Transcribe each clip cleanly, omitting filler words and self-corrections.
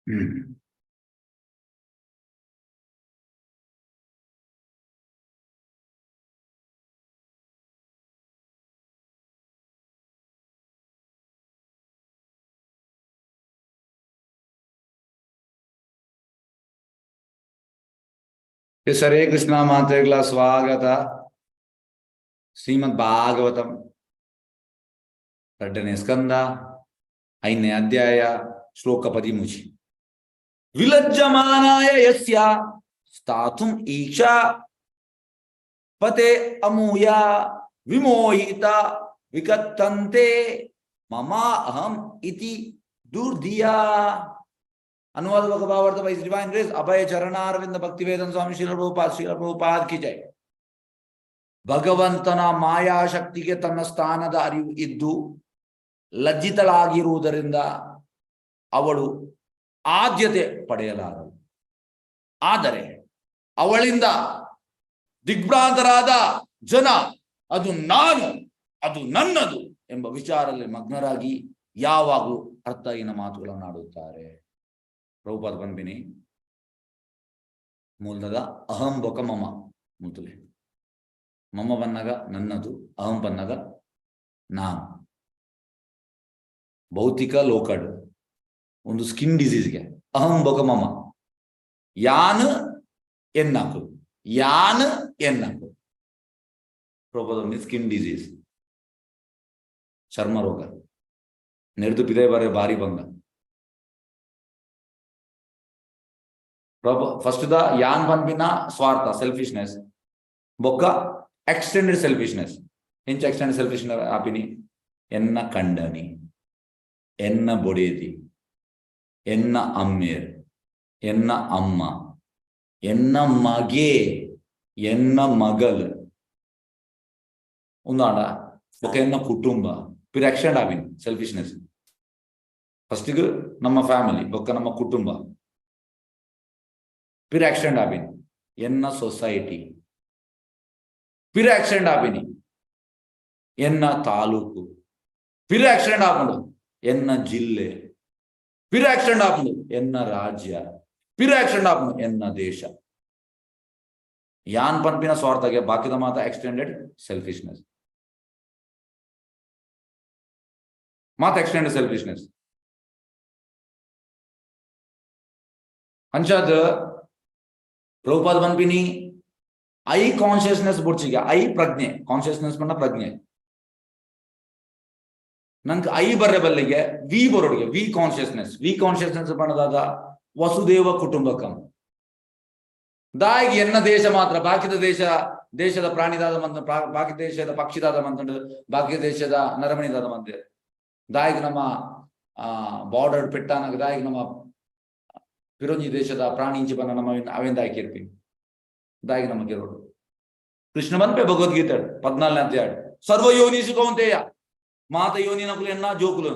ಹ್ಮ್ ಹರೇ ಕೃಷ್ಣ ಮಾತೆಗಳ ಸ್ವಾಗತ. ಶ್ರೀಮದ್ ಭಾಗವತಂ ಎರಡನೇ ಸ್ಕಂದ, ಐದನೇ ಅಧ್ಯಾಯ, ಶ್ಲೋಕ 13. ವಿಲಜ್ಜಮಾನಾಯ ಯಸ್ಯ ಸ್ಥಾತುಂ ಈಕ್ಷಾ ಪತೆ ಅಮೂಯ ವಿಮೋಹಿತ ವಿಕತ್ತಂತೆ ಮಮ ಅಹಂ ಇತಿ ದುರ್ಧಿಯ. ಅನುವಾದ ಭಾವಾರ್ಥ ಬೈ ಡಿವೈನ್ ಗ್ರೇಸ್ ಅಭಯ ಚರಣಾರವಿಂದ ಭಕ್ತಿವೇದನ್ ಸ್ವಾಮಿ ಶ್ರೀಲ ಪ್ರಭುಪಾದ್, ಶ್ರೀಲ ಪ್ರಭುಪಾದ್ ಕಿ ಜೈ. ಭಗವಂತನ ಮಾಯಾಶಕ್ತಿಗೆ ತನ್ನ ಸ್ಥಾನದ ಅರಿವು ಇದ್ದು ಲಜ್ಜಿತಳಾಗಿರುವುದರಿಂದ ಅವಳು ಆದ್ಯತೆ ಪಡೆಯಲಾರಳು. ಆದರೆ ಅವಳಿಂದ ದಿಗ್ಭ್ರಾಂತರಾದ ಜನ ಅದು ನಾನು, ಅದು ನನ್ನದು ಎಂಬ ವಿಚಾರದಲ್ಲಿ ಮಗ್ನರಾಗಿ ಯಾವಾಗಲೂ ಅರ್ಥಹೀನ ಮಾತುಗಳನ್ನು ಆಡುತ್ತಾರೆ. ಪ್ರಭುಪಾದ ಬಂದಿನಿ ಮೂಲದ ಅಹಂ ಬೊಕ ಮಮ ಮುತ್ತುಲೆ. ಮಮ ಬನ್ನಗ ನನ್ನದು, ಅಹಂ ಬನ್ನಗ ನಾನು. ಭೌತಿಕ ಲೋಕಡು ಒಂದು ಸ್ಕಿನ್ ಡಿಸೀಸ್ಗೆ ಅಹಂ ಬೊಕ ಮಮ, ಯಾನ್ ಎನ್ನಕು, ಯಾನ್ ಎನ್ನಕು. ಪ್ರಭುಪಾದ ಸ್ಕಿನ್ ಡಿಸೀಸ್, ಚರ್ಮ ರೋಗ, ನೆರೆದು ಪಿದೆ ಬಾರೆ ಬಾರಿ ಬಂಗ. ಫಸ್ಟ್ the ಯಾನ್ ಪನ್ಪಿನ ಸ್ವಾರ್ಥ, ಸೆಲ್ಫಿಶ್ನೆಸ್, ಬೊಕ್ಕ ಎಕ್ಸ್ಟೆಂಡೆಡ್ ಸೆಲ್ಫಿಶ್ನೆಸ್. ಎಂಚ ಎಕ್ಸ್ಟೆಂಡೆಡ್ ಸೆಲ್ಫಿಶ್ನೆಸ್ ಆಪಿನಿ? ಎನ್ನ ಕಂಡನಿ, ಎನ್ನ ಬೊಡೇದಿ, ಎನ್ನ ಅಮ್ಮೇರ್, ಎನ್ನ ಅಮ್ಮ, ಎನ್ನ ಮಗೆ, ಎನ್ನ ಮಗಲ್ ಉಂದಾಂಡ ಬೊಕ್ಕ ಎನ್ನ ಕುಟುಂಬ. ಪಿರ ಎಕ್ಸ್ಟೆಂಡ್ ಆಪಿನಿ ಸೆಲ್ಫಿಶ್ನೆಸ್. ಫಸ್ಟಿಗೆ ನಮ್ಮ ಫ್ಯಾಮಿಲಿ, ಬೊಕ್ಕ ನಮ್ಮ ಕುಟುಂಬ, ಪಿರ ಎಕ್ಸ್ಟೆಂಡ್ ಆಪಿನಿ ಎನ್ನ ಸೊಸೈಟಿ, ಪಿರ ಎಕ್ಸ್ಟೆಂಡ್ ಆಪಿನಿ ಎನ್ನ ತಾಲೂಕು, ಪಿರ ಎಕ್ಸ್ಟೆಂಡ್ ಆಪುಂಡು ಎನ್ನ ಜಿಲ್ಲೆ, ಪಿರ ಎಕ್ಸ್ಟೆಂಡ್ ಆಪುಂಡು ಎನ್ನ ರಾಜ್ಯ, ಪಿರ ಎಕ್ಸ್ಟೆಂಡ್ ಆಪುಂಡು ಎನ್ನ ದೇಶ. ಯಾನ್ ಪನ್ಪಿನ ಸ್ವಾರ್ಥಗೆ ಬಾಕಿದ ಮಾತ ಎಕ್ಸ್ಟೆಂಡೆಡ್ ಸೆಲ್ಫಿಶ್ನೆಸ್, ಮಾತ ಎಕ್ಸ್ಟೆಂಡೆಡ್ ಸೆಲ್ಫಿಶ್ನೆಸ್. ಅಂಚಾದ ಪ್ರಭುಪಾದ ಪನ್ಪಿನಿ I consciousness ಬುಡ್ಚಿಗೆ, I ಪ್ರಜ್ಞೆ, ಕಾನ್ಶಿಯಸ್ನೆಸ್ ಪಂಡ ಪ್ರಜ್ಞೆ. ನಂಗೆ I ಬರ್ರೆ ಬಲ್ಲಿಗೆ ವಿ ಬರೋಡಿಗೆ, ವಿ ಕಾನ್ಶಿಯಸ್ನೆಸ್. ವಿ ಕಾನ್ಶಿಯಸ್ನೆಸ್ ಪಂಡದಾದ ವಸುದೇವ ಕುಟುಂಬಕಂ. ದಾಯಿಗೆ ಎನ್ನ ದೇಶ ಮಾತ್ರ, ಬಾಕಿದ ದೇಶ, ದೇಶದ ಪ್ರಾಣಿದಾದ ಮಂತ, ಬಾಕಿ ದೇಶದ ಪಕ್ಷಿದಾದ ಮಂತಂಡು, ಬಾಕಿ ದೇಶದ ನರಮಣಿದಾದ ಮಂತೆ. ದಾಯಿಗೆ ನಮ್ಮ ಬಾರ್ಡರ್ ಪೆಟ್ಟಾನಾಗ ದಾಯಿಗೆ ನಮ್ಮ ಪಿರೊಂಜಿ ದೇಶದ ಪ್ರಾಣಿ ಇಂಚಿ ಬನ್ನ ನಮ್ಮ ಅವೆಂದ ಹಾಕಿರ್ಪಿ ದಾಯಿಗೆ ನಮ್ಮ ಗೆರೋಡು. ಕೃಷ್ಣ ಬನ್ಪೆ ಭಗವದ್ಗೀತೆ 14ನೇ ಅಧ್ಯಾಯ, ಸರ್ವ ಯೋನಿಷು ಕೌಂತೆಯ ಮಾತ ಯೋನಿ ನಕುಲು ಎನ್ನ ಜೋಕುಲು.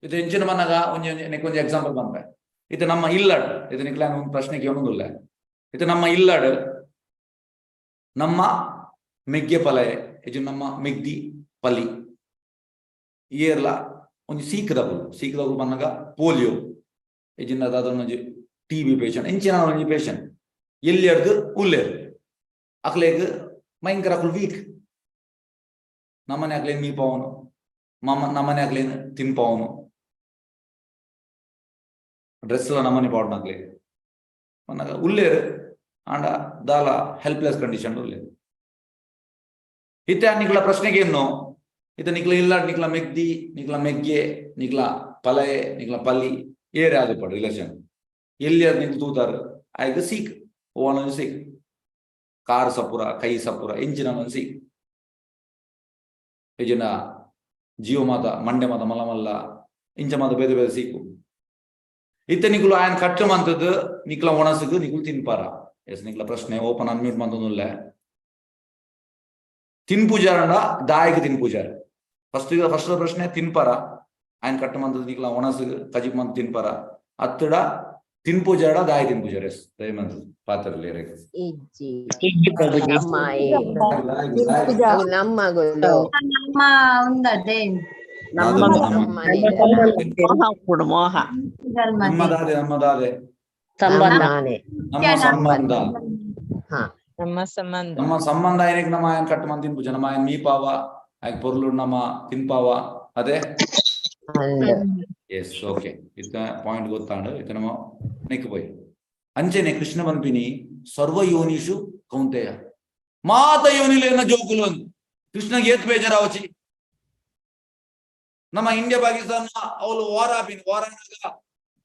ಇದು ಎಂಚಿನ ಮನ್ನಗ ಒಂಜಿ ಒಂಜಿ ಎಕ್ಸಾಂಪಲ್ ಬಂಪೆ. ಇದು ನಮ್ಮ ಇಲ್ಲಡ್, ಇದು ನಿಕ್ಲ ಒಂದು ಪ್ರಶ್ನೆ ಕೇಳೋದಿಲ್ಲ. ಇದು ನಮ್ಮ ಇಲ್ಲಡ್ ನಮ್ಮ ಮೆಗ್ಗೆ ಪಲಯ, ಇದು ನಮ್ಮ ಮೆಗ್ದಿ ಪಲಿ ಏರ್ಲ ಒಂಜಿ ಸೀಕ್ದಕುಲು, ಸೀಕ್ದಕುಲು ಬಂದಾಗ ಪೋಲಿಯೋ ಇಜಿಂದ ದಾದ ಒಂಜಿ ಟಿಬಿ ಪೇಷಂಟ್, ಇಂಚಿನ ಒಂಜಿ ಪೇಷಂಟ್ ಎಲ್ಲಿ ಅಡ್ದು ಉಲ್ಲೇರು ಅಕ್ಲೆಗ್ ಭಯಂಕರ ಅಕ್ಲು ವೀಕ್. ನಮ್ಮನೆ ಅಕ್ಲೇನ್ ಮೀಪಾವನು, ಮಮ್ಮ ನಮ್ಮನೆ ಅಕ್ಲೇನ್ ತಿನ್ಪಾವನು, ಡ್ರೆಸ್ ಎಲ್ಲ ನಮ್ಮನೆ ಪಾವನ ಅಕ್ಲೆಗ್ ಮನ್ನಾಗ ಉಲ್ಲೇರು. ಆಂಡ ದಾಲ ಹೆಲ್ಪ್ಲೆಸ್ ಕಂಡೀಷನ್ ಉಲ್ಲೇರು. ಇತ್ತೆ ನಿಕ್ಲ ಪ್ರಶ್ನೆಗೆ ಏನು? ಇತ್ತ ನಿಕ್ಲ ಇಲ್ಲ, ನಿಕ್ಲ ಮೆಗ್ದಿ, ನಿಕ್ಲ ಮೆಗ್ಗೆ, ನಿಕ್ಲ ಪಲಯೆ, ನಿಕ್ಲ ಪಲ್ಲಿ ಏರೇ ಆದಿಪ್ಪಡು ರಿಲೇಷನ್ ಎಲ್ಲಿ ಅದು ನಿಕ್ಲು ತೂತಾರು ಆಯ್ತು ಸೀಕ್ ಓನೊಂದು ಸೀಕ್, ಕಾರ್ ಸಪುರ, ಕೈ ಸಪುರ, ಇಂಜಿನ ಒಂದು ಸೀಕ್, ಇಜಿನ ಜೀವ ಮಾತ ಮಂಡೆ ಮಾತ ಮಲ್ಲ ಮಲ್ಲ ಇಂಚ ಮಾತ ಬೇರೆ ಬೇರೆ ಸೀಕು. ಇತ್ತೆ ನಿಕುಲು ಆಯನ್ ಕಟ್ಟು ಮಂತದ್ದು ನಿಕ್ಲ ಒಣಸುಗು ನಿಕುಲು ತಿನ್ಪಾರ? ಎಸ್, ನಿಕ್ಲ ಪ್ರಶ್ನೆ ಓಪನ್ ಅನ್ಮ್ಯೂಟ್ ಮಂತೊಂದುಲ್ಲೆ. ತಿನ್ಪೂಜಾರಂಡ ದಾಯಿಗೆ ತಿನ್ಪೂಜಾರ? ಫಸ್ಟ್ ಫಸ್ಟ್ ಪ್ರಶ್ನೆ ತಿನ್ಪಾರ ಆಯನ್ ಕಟ್ಟು ಮಂತದ್ದು ನಿಕ್ಲ ಒಣಸುಗು ಕಜಿಪ್ ಮಂತ್ ತಿನ್ಪಾರ ಅತ್ತಡ ತಿನ್ಪೂಜಾರ ದಾಯಿ ತಿನ್ಪೂಜಾರ? ಎಸ್, ದಯಮಂತದ್ದು ಪಾತ್ರದಲ್ಲಿ. ಇಜ್ಜಿ, ಅಮ್ಮಾಯಿ, ಅವು ನಮ್ಮಗುಲು. ನಮ್ಮ ಉಂದದೆ. ನಮ್ಮ ಮೋಹ ಉಪ್ಪುಡು ಮೋಹ. ನಮ್ಮ ದಾದೆ, ನಮ್ಮ ದಾದೆ? ಸಂಬಂಧ. ನಮ್ಮ ಸಂಬಂಧ. ನಮ್ಮ ಸಂಬಂಧ. ನಮ್ಮ ಸಂಬಂಧ. ಏನಕ್ಕೆ ನಮ್ಮ ಆಯನ್ ಕಟ್ ಮಂದ್ ತಿನ್ಪುಜ, ನಮ್ಮ ಆಯನ್ ಮೀಪಾವ, ಆಯ್ ಪೊರ್ಲು ನಮ್ಮ ತಿನ್ಪಾವ ಅದೇ. ಎಸ್, ಓಕೆ, ಇತ್ತ ಪಾಯಿಂಟ್ ಗೊತ್ತಾಂಡು. ಇತ್ತ ನಮ್ಮ ನೆಕ್ ಪೋಯಿ. ಅಂಚೆನೆ ಕೃಷ್ಣ ಪನ್ಪಿನಿ, ಸರ್ವ ಯೋನಿಷು ಕೌಂತೆಯ, ಮಾತ ಯೋನಿಲೇನ ಜೋಕುಲು ಅಂದ್. ಕೃಷ್ಣಗೆ ಏತ್ ಬೇಜಾರಾವಚಿ. ನಮ್ಮ ಇಂಡಿಯಾ ಪಾಕಿಸ್ತಾನ ಅವಳು ವಾರ ಆಪಿನಿ. ವಾರ ಆನಗ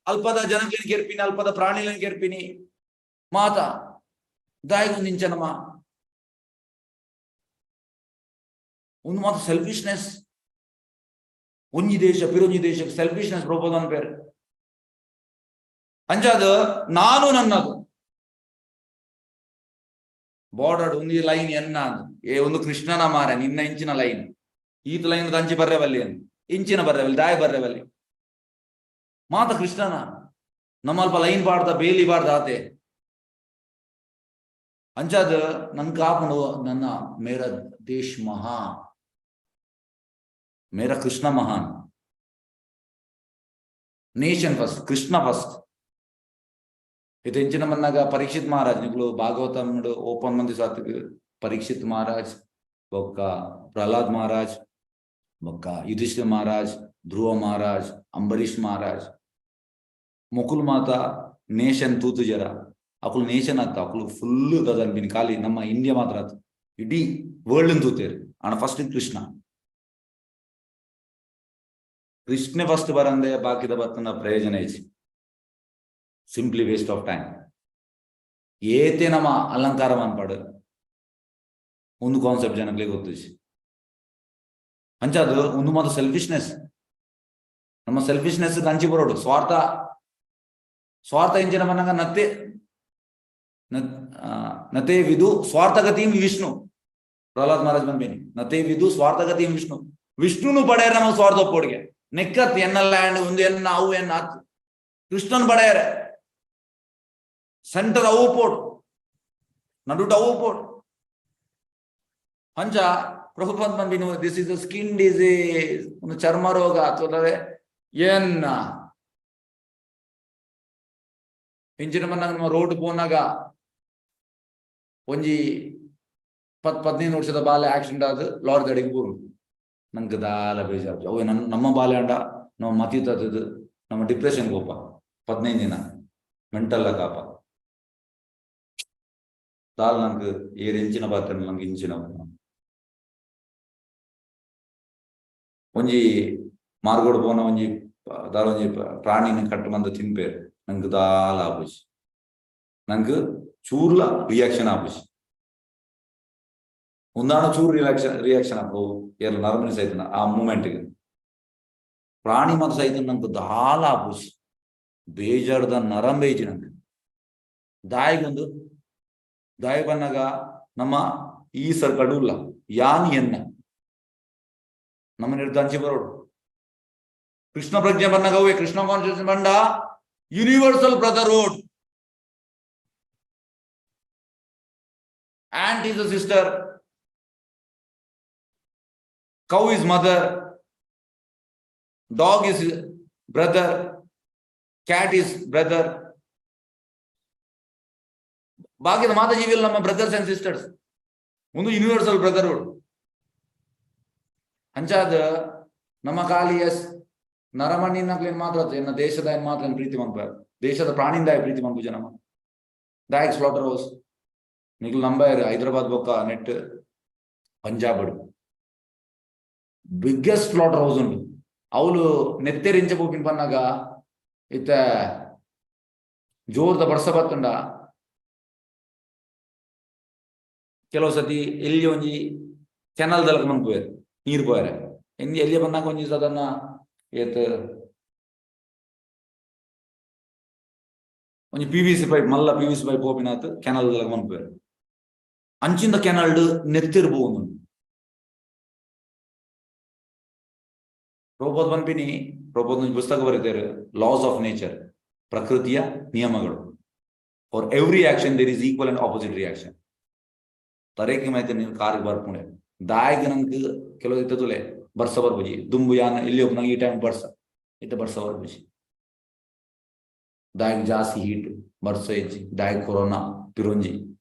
ಅಲ್ಪದ ಜನಕ್ಲೆನ್ ಕೆರ್ಪಿನಿ, ಅಲ್ಪದ ಪ್ರಾಣಿಲೆನ್ ಕೆರ್ಪಿನಿ. ಮಾತ ದಾಯಗೊಂದು ಇಂಚ ನಮ್ಮ ಒಂದು ಮಾತ ಸೆಲ್ಫಿಶ್ನೆಸ್. ಒಂಜಿ ದೇಶ ಪಿರೊಂಜಿ ದೇಶ ಸೆಲ್ಫಿಶ್ನೆಸ್. ಪ್ರಬೋಧನ್ ಪೇರ್ ಅಂಚಾದ ನಾನು ನನ್ನದು ಬಾರ್ಡರ್ ಒಂದು ಲೈನ್ ಎನ್ನ ಅಂದ್. ಏ, ಒಂದು ಕೃಷ್ಣನ ಮಾರ ನಿನ್ನ ಇಂಚಿನ ಲೈನ್, ಈತ ಲೈನ್ ಅಂಚಿ ಬರ್ರೆ ಬಲ್ಲಿ ಅಂದ್, ಇಂಚಿನ ಬರ್ರೆ ಬಲ್ಲಿ, ದಾಯ ಬರ್ರೆ ಬಲ್ಲಿ. ಮಾತ ಕೃಷ್ಣನ ನಮ್ಮಲ್ಪ ಲೈನ್ ಪಾಡ್ದ, ಬೇಲಿ ಬಾರ್ದ ಆತೆ. ಅಂಚಾದ ನನ್ ಕಾಪುಂಡು ನನ್ನ ಮೇರ ದೇಶ್ ಮಹಾ, ಮೇರ ಕೃಷ್ಣ ಮಹಾನ್. Nation first, Krishna first. ಇದು ಎಂಚಿನ ಮನ್ನಾಗ ಪರೀಕ್ಷಿತ್ ಮಹಾರಾಜ್, ನಿಕುಲು ಭಾಗವತముడు ಓಪನ್ ಮಂದಿ ಸಾತಿಗ್ ಪರೀಕ್ಷಿತ್ ಮಹಾರಾಜ್ ಬೊಕ್ಕ ಪ್ರಹ್ಲಾದ್ ಮಹಾರಾಜ್ ಬೊಕ್ಕ ಯುಧಿಷ್ಠಿರ್ ಮಹಾರಾಜ್, ಧ್ರುವ ಮಹಾರಾಜ್, ಅಂಬರೀಷ್ ಮಹಾರಾಜ್ ಮೊಕುಲು ಮಾತ ನೇಷನ್ ತೂತು ಜರ. ಅಕುಲು ನೇಷನ್ ಆತ, ಅಕುಲು ಫುಲ್ ದದನ್ಪಿನಿ. ಖಾಲಿ ನಮ್ಮ ಇಂಡಿಯಾ ಮಾತ್ರ ಆತು, ಇಡೀ ವರ್ಲ್ಡ್ ತೂತೇರು. ಆಣ ಫಸ್ಟ್ ಕೃಷ್ಣ, ಕೃಷ್ಣ ಫಸ್ಟ್ ಬರಂದೆ ಬಾಕಿದ ಬತ್ತನ ಪ್ರಯೋಜನ ಐತಿ, ಸಿಂಪ್ಲಿ ವೇಸ್ಟ್ ಆಫ್ ಟೈಮ್. ಏತೆ ನಮ್ಮ ಅಲಂಕಾರ ಮನ್ಪಾಡು, ಒಂದು ಕಾನ್ಸೆಪ್ಟ್ ಜನಗಳಿಗೆ ಗೊತ್ತಿಸಿ. ಅಂಚಾದ ಒಂದು ಮಾತು ಸೆಲ್ಫಿಶ್ನೆಸ್, ನಮ್ಮ ಸೆಲ್ಫಿಶ್ನೆಸ್ ಅಂಚಿ ಬರೋಡು. ಸ್ವಾರ್ಥ, ಸ್ವಾರ್ಥ ಇಂಚಿನ ಮನ್ನಗ ನತ್ತೆ ನತೆ ವಿದು ಸ್ವಾರ್ಥಗತಿಂ ವಿಷ್ಣು. ಪ್ರಹ್ಲಾದ್ ಮಹಾರಾಜ್ ಬಂದ್ಬೇನಿ, ನತೆ ವಿದು ಸ್ವಾರ್ಥಗತಿಂ ವಿಷ್ಣು. ವಿಷ್ಣುನು ಪಡೆಯರ ನಮ್ಮ ಸ್ವಾರ್ಥ ಒಪ್ಪೋಡಿಗೆ ನೆಕ್ಕತ್. ಎನ್ನ ಲ್ಯಾಂಡ್ ಒಂದು, ಎನ್ನ ಅವು, ಎನ್ನ ಆತ್. ಕೃಷ್ಣನ್ ಪಡೆಯರ ಸೆಂಟರ್ ಅವು ಪೋಡ್, ನಡುಟ ಅವು ಪೋಡ್. ಅಂಚ Prabhupad ಬಂದಿನು, this is a skin disease, ಒಂದು ಚರ್ಮ ರೋಗ ಅಥವಾ ಏನ್ನ. ಇಂಚಿನ ಮನ್ನಾಗ ನಮ್ಮ ರೋಡ್ ಪೋನಾಗ ಒಂಜಿ 10, 15 ವರ್ಷದ ಬಾಲೆ ಆಕ್ಸಿಡೆಂಟ್ ಆದ್ ಲಾರಿ ದಡಿಗೆ ಬೂರು. ನಂಗೆ ದಾಲ ಬೇಜಾರು. ಅವು ನನ್ನ ನಮ್ಮ ಬಾಲೆ ಅಂಡ ನಮ್ಮ ಮತಿ ತತ್ತದು, ನಮ್ಮ ಡಿಪ್ರೆಷನ್ ಕೋಪ, 15 ದಿನ ಮೆಂಟಲ್ ಕಾಪ. ದಾಲ್ ನಂಗೆ ಏರ್ ಇಂಚಿನ ಬಾತ್ರ, ನಂಗೆ ಇಂಚಿನ ಒಂಜಿ ಮಾರ್ಗೋಡ್ ಪೋನ ಒಂಜಿ ದಾಲ ಒಂಜಿ ಪ್ರಾಣಿನ ಕಟ್ಟು ಬಂದು ತಿನ್ಪೇರು, ನಂಗೆ ದಾಲ ಆಪುಜಿ, ನಂಗೆ ಚೂರ್ಲ ರಿಯಾಕ್ಷನ್ ಆಪುಜಿ. ಒಂದಾಣ ಚೂರು ರಿಯಾಕ್ಷನ್ ರಿಯಾಕ್ಷನ್ ಆಪು, ಏರ್ ನರಮನಿ ಸೈತನ ಆ ಮೂಮೆಂಟ್ಗೆ. ಪ್ರಾಣಿ ಮಾತ್ರ ಸೈತನ ನಂಗೆ ದಾಲ ಆಪುಜಿ, ಬೇಜಾರ್ದ ನರಂಬೇಜಿ ನಂಗೆ. ದಾಯಿಗೊಂದು ದಾಯ ಬನ್ನಾಗ ನಮ್ಮ ಈ ಸರ್ಕಲ್ ಉಲ್ಲ ಯಾನ್ ಎನ್ನ ನಮ್ಮ ನಿರ್ದಾಂಚಿ ಬರೋಡು. ಕೃಷ್ಣ ಪ್ರಜ್ಞೆ ಬನ್ನಾಗ ಅವೇ ಕೃಷ್ಣ ಕಾನ್ಶಿಯಸ್ ಬಂಡ universal brotherhood. Ant is a sister, cow is mother, dog is brother, cat is brother. ಬಾಕಿದ ಮಾತಾ ಜೀವಿಯಲ್ಲಿ ನಮ್ಮ ಬ್ರದರ್ಸ್ ಅಂಡ್ ಸಿಸ್ಟರ್ಸ್. ಒಂದು ಯೂನಿವರ್ಸಲ್ ಬ್ರದರ್ಹುಡ್. ಅಂಚಾದ ನಮ್ಮ ಖಾಲಿ ಎಸ್ ನರಮಣ್ಣಿನ ಮಾತ್ರ, ಎನ್ನ ದೇಶದ ಮಾತ್ರ ಪ್ರೀತಿ ಮನ್ಪ, ದೇಶದ ಪ್ರಾಣಿಂದ ಪ್ರೀತಿ ಮನ್ಪು ನಮ್ಮ ದಾಯಕ್ ಸ್ಲಾಟರ್ ಹೌಸ್ ನಿಗ್ಲು ನಂಬರ್. ಹೈದರಾಬಾದ್ ಬೊಕ್ಕ net Punjab biggest slaughter house ಉಂಟು. ಅವಳು ನೆತ್ತೆರಿಂಚ ಪೋಪಿನ ಪನ್ನಾಗ ಇತ್ತ ಜೋರ್ದ ಬರ್ಸ ಬತ್ತುಂಡ ಕೆಲವು ಸತಿ ಎಲ್ಲಿ ಒಂಜಿ ಕೆನಲ್ ದಲಕ ಮನ್ಪುವೆರ್ ನೀರು ಪೋಯರೆ. ಎಲ್ಲಿ ಎಲ್ಲಿ ಬಂದಾಗ ಒಂಜಿ ಅದನ್ನ ಏತ್ ಒಂಜಿ ಪಿವಿಸಿ ಪೈಪ್, ಮಲ್ಲ ಪಿವಿಸಿ ಪೈಪ್ ಪೋಪಿನಾತ್ ಕೆನಲ್ ದಲಕ ಮನ್ಪುವೆರ್. ಅಂಚಿಂದ ಕೆನಲ್ಡ್ ನೆತ್ತಿರ್ ಪೋವೊಂದುಂಡು. ಪ್ರಭುಪಾದ್ ಪನ್ಪಿನಿ, ಪ್ರಭುಪಾದ್ ಒಂಜಿ ಪುಸ್ತಕ ಬರೀತಾರೆ, ಲಾಸ್ ಆಫ್ ನೇಚರ್, ಪ್ರಕೃತಿಯ ನಿಯಮಗಳು. For every action there is equal and opposite reaction. ತರೇಕಿ ಮೈತೆ ನೀನು ಕಾರಿಗೆ ಬರ್ಪುಂಡೆ ದಾಯಗ್ ನಂಗೆ ಕೆಲವು ಇತ್ತದುಲೆ. ಬರ್ಸ ಬರ್ಪುಜಿ. ದುಂಬು ಯಾನ್ ಇಲ್ಲಿ ಒಪ್ಪುನಾಗ ಈ ಟೈಮ್ ಬರ್ಸ ಇತ್ತೆ, ಬರ್ಸ ಬರ್ಪುಜಿ. ದಾಯೆಗ್ ಜಾಸ್ತಿ ಹೀಟ್? ಬರ್ಸ ಇಜ್ಜಿ. ದಾಯೆಗ್ ಕೊರೋನಾ ಪಿರೊಂಜಿ?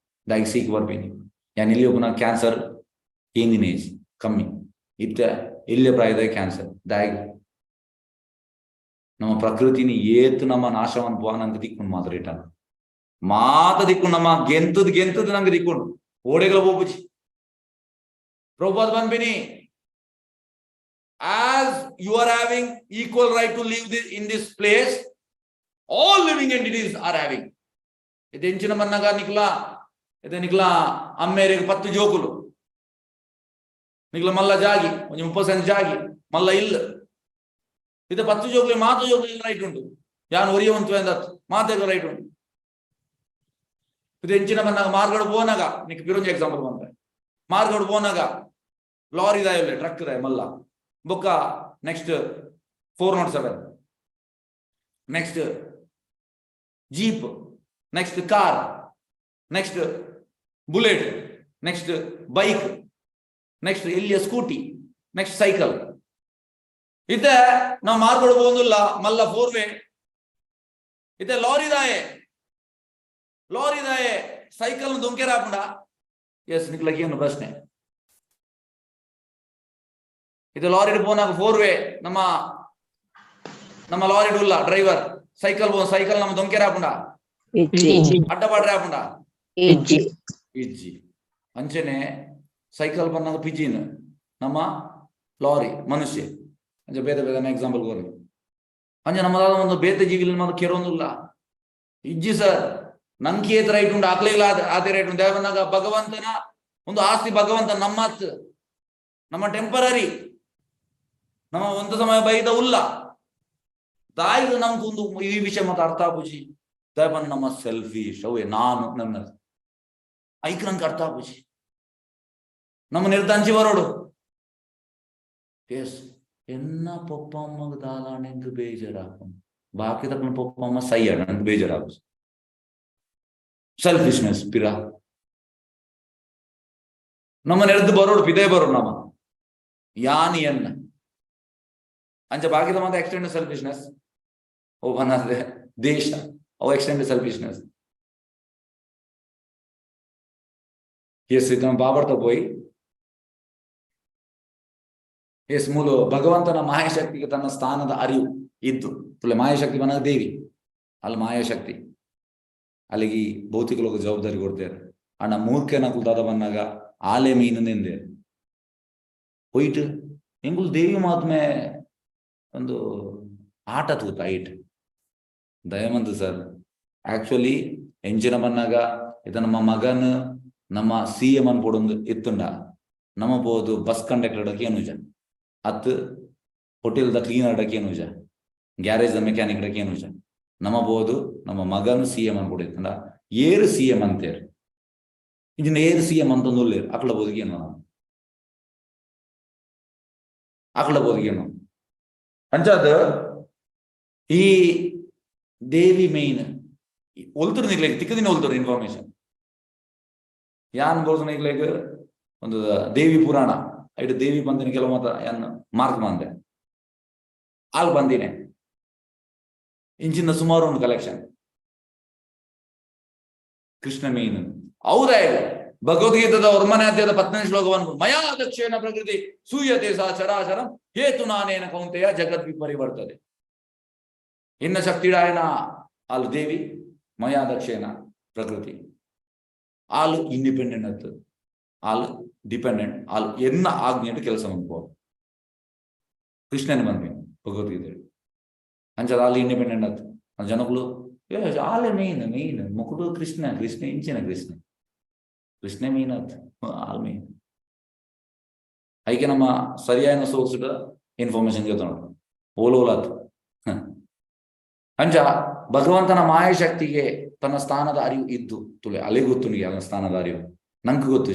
ದಾಯೆಗ್ ಸೀಕ್ ಬರ್ಪಿನಿ? ಯಾನ್ ಇಲ್ಲಿ ಒಪ್ಪುನಾಗ ಕ್ಯಾನ್ಸರ್ ಕೇಂದಿನ ಏಜ್ ಕಮ್ಮಿ ಇತ್ತೆ, ಎಲ್ಯ ಪ್ರಾಯದ ಕ್ಯಾನ್ಸರ್ ದಾಯೆಗ್? ನಮ್ಮ ಪ್ರಕೃತಿನಿ ಏತ್ ನಮ್ಮ ನಾಶ ಮನ್ಪುವ, ನಂಗೆ ದಿಕ್ಕುಂಡು ಮಾತ್ರ ರಿಟರ್ನ್ ಮಾತ ದಿಕ್ಕು. ನಮ್ಮ ಗೆಂತದ್ ಗೆಂತದ್ ನಂಗೆ ದಿಕ್ಕುಂಡು, ಓಡೆಗಳ ಪೋಪುಜಿ. Prabhupada ಪನ್ಪಿನಿ, as you are having equal right to live in this place, all living entities are having. ಇದು ಎಂಚಿನ ಮನ್ನಗ ನಿಕ್ಲ ಇದು ನಿಕ್ಲ ಅಮ್ಮೇರಿಗೆ 10 ಜೋಕುಲು, ನಿಕ್ಲ ಮಲ್ಲ ಜಾಗಿ, ಒಂಜಿ 30 ಸೆಂಟ್ ಜಾಗಿ, ಮಲ್ಲ ಇಲ್ಲ. ಇದು 10 ಜೋಕುಲು, ಮಾತ ಜೋಕುಲು ರೈಟ್ ಉಂಟು. ಯಾನ್ ಒರಿಯ ಉಂತು ಎಂದತ್ ಮಾತೆಗ್ ರೈಟ್ ಉಂಟು. ಇದು ಎಂಚಿನ ಮನ್ನಾಗ ಮಾರ್ಗಡ್ ಪೋನಾಗ, ನಿಕ್ ಪಿರೊಂಜಿ ಎಕ್ಸಾಂಪಲ್ ಬಂದ್ರೆ, ಮಾರ್ಗಡ್ ಪೋನಾಗ ಲಾರಿ ದಾಯ, ಟ್ರಕ್ ದಾಯ ಮಲ್ಲ, ಬೊಕ್ಕ next 407, next jeep, next car, next Bullet, next bike, next ಎಲ್ಲಿಯ ಸ್ಕೂಟಿ, ನೆಕ್ಸ್ಟ್ ಸೈಕಲ್. ಇತ್ತೆ ನಾವು ಮಾರ್ಗಡ್ ಪೋಂದುಲ್ಲ, ಮಲ್ಲ ಫೋರ್ ವೇ ಇತ್ತೆ ಲಾರಿ ದಾಯೆ, ಲಾರಿ ದಾಯೆ ಸೈಕಲ್ ದೊಂಕೆರ ಹಾಪುಂಡ? ಎಸ್, ನಿಕ್ಲಕ್ಕೆ ಏನು ಪ್ರಶ್ನೆ? ಇದು ಲಾರಿ ಪೋನಾಗ ಫೋರ್ ವೇ, ನಮ್ಮ ನಮ್ಮ ಲಾರಿ ಉಲ್ಲ ಡ್ರೈವರ್ ಸೈಕಲ್, ಸೈಕಲ್ ನಮ್ಮ ದೊಂಕೆರ ಹಾಪುಂಡ? ಇಜ್ಜಿ. ಅಡ್ಡ ಪಾಡ್ರೆ ಹಾಪುಂಡ? ಇಜ್ಜಿ. ಇಜ್ಜಿ. ಅಂಚನೆ ಸೈಕಲ್ ಬಂದಾಗ ಪಿಜಿನ್, ನಮ್ಮ ಲಾರಿ ಮನುಷ್ಯ. ಅಂಚ ಬೇತೆ ಬೇತೆ ಎಕ್ಸಾಂಪಲ್ ಕೊರಿ. ಅಂಚ ನಮ್ಮದಾದ ಒಂದು ಬೇತೆ ಜೀವಿಲಿ ನಮ್ಮ ಕೆರೊಂದುಲ್ಲ. ಇಜ್ಜಿ ಸರ್, ನಂಗೆ ಏತ್ ರೈಟ್ ಉಂಟು, ಆಕ್ಲಿಲ್ಲ ಆತೆ ರೈಟ್ ಉಂಟು. ಬಂದಾಗ ಭಗವಂತನ ಒಂದು ಆಸ್ತಿ, ಭಗವಂತ ನಮ್ಮತ್, ನಮ್ಮ ಟೆಂಪರರಿ, ನಮ್ಮ ಒಂದು ಸಮಯ ಬೈದ ಉಲ್ಲ. ದಾಯಿಗೆ ನಮ್ಗೆ ಒಂದು ಈ ವಿಷಯ ಮತ್ತೆ ಅರ್ಥ ಆಪುಜಿ. ದಾಯಪನ್ ನಮ್ಮ ಸೆಲ್ಫಿಶ್ ಅವೇ, ನಾನು ನನ್ನ ಐಕ್ ನಂಗೆ ಅರ್ಥ ಆಪುಜಿ. ನಮ್ಮ ನಿರ್ದಂಚಿ ಬರೋಡು. ಎಸ್, ಎನ್ನ ಪೊಪ್ಪ ಅಮ್ಮಗ್ ದಾಲಾಣೆಂಗ್ ಬೇಜಾರಾಪುಂಡು, ಬಾಕಿ ತಕ್ಕನ ಪೊಪ್ಪ ಅಮ್ಮ ಸೈಯಡ ನಂಗೆ ಬೇಜಾರಾಪುಜಿ. ಸೆಲ್ಫಿಶ್ನೆಸ್ ಪಿರ. ನಮ್ಮ ನೆರೆದು ಬರೋಡು, ಪಿದೇ ಬರೋಡು, ನಮ್ಮ ಯಾನಿ ಎನ್ನ ಅಂಚ ಬಾಕಿದ ಮಾತ ಎಕ್ಸ್ಟೆಂಡ್ ಸೆಲ್ಫಿಶ್ನೆಸ್. ಓ ಬನ್ನದೆ ದೇಶ ಅವು ಎಕ್ಸ್ಟೆಂಡ್ ಸೆಲ್ಫಿಶ್ನೆಸ್. ಎಸ್, ಇದು ಬಾಬರ್ತ ಪೋಯಿ. ಎಸ್, ಮೂಲ ಭಗವಂತನ ಮಾಯಶಕ್ತಿಗೆ ತನ್ನ ಸ್ಥಾನದ ಅರಿವು ಇದ್ದು ತುಲೆ. ಮಾಯಶಕ್ತಿ ಬನ್ನ ದೇವಿ ಅಲ್ಲಿ ಮಾಯಾಶಕ್ತಿ ಅಲ್ಲಿಗೆ ಈ ಭೌತಿಕ ಲೋಕ ಜವಾಬ್ದಾರಿ ಕೊಡ್ತಾರೆ. ಅಣ್ಣ ಮೂರ್ಖನ ಕುಲ್ದಾದ ಬಂದಾಗ ಆಲೆ ಮೀನು ನಿಂದೆ ಹೋಯ್ತು. ಎಂಗುಲ್ ದೇವಿ ಮಾತ್ಮೆ ಒಂದು ಆಟ ತೂತ ಐಟ್ ದಯಮಂತು ಸರ್. ಆಕ್ಚುಲಿ ಎಂಚಿನ ಬನ್ನಾಗ ಇದು ನಮ್ಮ ಮಗನ್ ನಮ್ಮ ಸಿಎಂ ಅನ್ಪೊಡೊಂದು ಇತ್ತುಂಡ, ನಮ್ಮ ಬೋದು ಬಸ್ ಕಂಡಕ್ಟರ್ ಡಕ್ಕೆ ಅನುಜ ಅತ್, ಹೋಟೆಲ್ the cleaner ಡಕ್ಕೆ ಅನುಜ, ಗ್ಯಾರೇಜ್ the mechanic ಡಕ್ಕೆ ಅನುಜ. ನಮ್ಮ ಬೋದು ನಮ್ಮ ಮಗನ್ ಸಿಎಂ ಅನ್ಪೊಡು ಇತ್ತುಂಡ, ಏರು ಸಿಎಂ ಅಂತೇರು ಇಂಚಿನ ಏರು ಸಿಎಂ ಅಂತ ಉಲ್ಲೇರು. ಅಕಲ ಬೋದಿಗೆ ಏನು, ಅಕಲ ಬೋದಿಗೆ ಏನು. ಅಂಚಾದ ಈ ದೇವಿ ಮೇನ್ ಒಲ್ತುರು ನಿಕ್ಲೆಗ್ ತಿಕ್ಕದಿನ ಒಲ್ತುರು ಇನ್ಫಾರ್ಮೇಶನ್ ಯಾನ್ ಬೋರ್ದು ನಿಕ್ಲೆಗ್ ಒಂದು ದೇವಿ ಪುರಾಣ ಐಟ್ ದೇವಿ ಬಂದಿನ ಕೆಲವು ಮತ ಯಾನ್ ಮಾರ್ಕ್ ಬಂದೆ, ಆಲ್ ಬಂದಿನೆ. ಇಂಚಿನ ಸುಮಾರು ಒಂದು ಕಲೆಕ್ಷನ್. ಕೃಷ್ಣ ಮೇನ್ ಹೌದಾ? ಭಗವದ್ಗೀತದ ಒರ್ಮನೆ ಅಧ್ಯಾಯದ 10ನೇ ಶ್ಲೋಕವನ್ನು, ಮಯಾ ದಕ್ಷೇಣ ಪ್ರಕೃತಿ ಸೂಯತೆ ಸಾ ಚರಾಚರಂ ಹೇತು ನಾನೇನ ಕೌಂತೆಯ ಜಗದ್ ವಿಪರಿವರ್ತದೆ. ಇನ್ನ ಶಕ್ತಿಡಾಯನ ಆಲ್ ದೇವಿ ಮಯಾ ದಕ್ಷೇಣ ಪ್ರಕೃತಿ. ಆಲ್ ಇಂಡಿಪೆಂಡೆಂಟ್ ಅತ್ತು, ಆಲ್ ಡಿಪೆಂಡೆಂಟ್. ಆಲ್ ಎನ್ನ ಆಜ್ಞೆಟ್ ಕೆಲಸ ಮನ್ಪುವ. ಕೃಷ್ಣನ ಬಂದ್ವಿ ಭಗವದ್ಗೀತೆ. ಅಂಚದ ಆಲ್ ಇಂಡಿಪೆಂಡೆಂಟ್ ಅತ್ತು. ಜನಕುಲು ಏ ಆಲೆ ಮೇನ್ ಮೇನ್ ಮುಕುಡು ಕೃಷ್ಣ ಕೃಷ್ಣ ಇಂಚಿನ ಕೃಷ್ಣ ಕೃಷ್ಣ ಮೇನ್ ಅತ್, ಆಲ್ ಮೇನ್. ಐಕೆ ನಮ್ಮ ಸರಿಯಾದ ಸೋರ್ಸ್ ಇನ್ಫಾರ್ಮೇಶನ್ ಗೊತ್ತ ಓಲ್ ಓಲಾತ್. ಅಂಚ ಭಗವಂತನ ಮಾಯಶಕ್ತಿಗೆ ತನ್ನ ಸ್ಥಾನದ ಅರಿವು ಇದ್ದು ತುಲೆ. ಅಲೆ ಗೊತ್ತು ನಿಗೆ ಅವನ ಸ್ಥಾನದ ಅರಿವು, ನಂಗೆ ಗೊತ್ತು.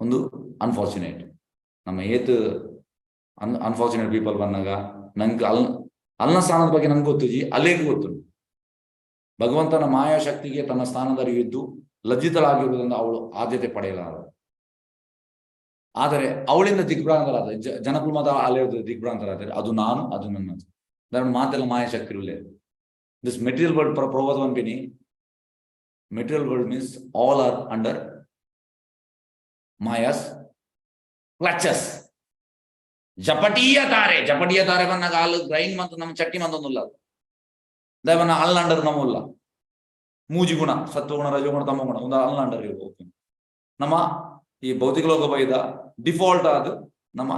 ಒಂದು ಅನ್ಫಾರ್ಚುನೇಟ್ ನಮ್ಮ ಏತ್ ಅನ್ಫಾರ್ಚುನೇಟ್ ಪೀಪಲ್ ಬಂದಾಗ ನಂಗೆ ಅಲ್ ಅಲ್ನ ಸ್ಥಾನದ ಬಗ್ಗೆ ನಂಗೆ ಗೊತ್ತು, ಅಲ್ಲಿಗೆ ಗೊತ್ತು. ಭಗವಂತನ ಮಾಯಾಶಕ್ತಿಗೆ ತನ್ನ ಸ್ಥಾನದ ಅರಿವಿದ್ದು ಲಜ್ಜಿತಳಾಗಿರುವುದರಿಂದ ಅವಳು ಆದ್ಯತೆ ಪಡೆಯಲಾರಳು. ಆದರೆ ಅವಳಿಂದ ದಿಗ್ಭ್ರಾಂತರಾದ ಜನಕುಲು ಮಾತ ಅಲೆ ದಿಗ್ಭ್ರಾಂತರಾದರೆ ಅದು ನಾನು, ಅದು ನನ್ನದು. ದಾದ ಮಾತೆಲ್ಲ ಮಾಯಾಶಕ್ತಿ ಉಲ್ಲೆ. This material world ಪ್ರಭಾವ ಪನ್ಪಿನಿ. Material world means all are under Maya's clutches. ಜಪಟೀಯ ತಾರೆ, ಜಪಟೀಯ ತಾರೆ ಬನ್ನಾಗ ಹಾಲು ಗ್ರೈಂಡ್ ಮಂತು ನಮ್ಮ ಚಟ್ನಿ ಮಂತೊಂದುಲ್ಲ. ದಯವನ್ನ ಅಲ್ಲಾಂಡರ್ ನಮ್ಮುಲ್ಲ. ಮೂಜಿ ಗುಣ, ಸತ್ವಗುಣ, ರಜೋಗುಣ, ತಮೋಗುಣ, ಒಂದು ಅಲ್ಲಾಂಡರ್. ನಮ್ಮ ಈ ಭೌತಿಕ ಲೋಕ ಬೈದ ಡಿಫಾಲ್ಟ್ ಆದ ನಮ್ಮ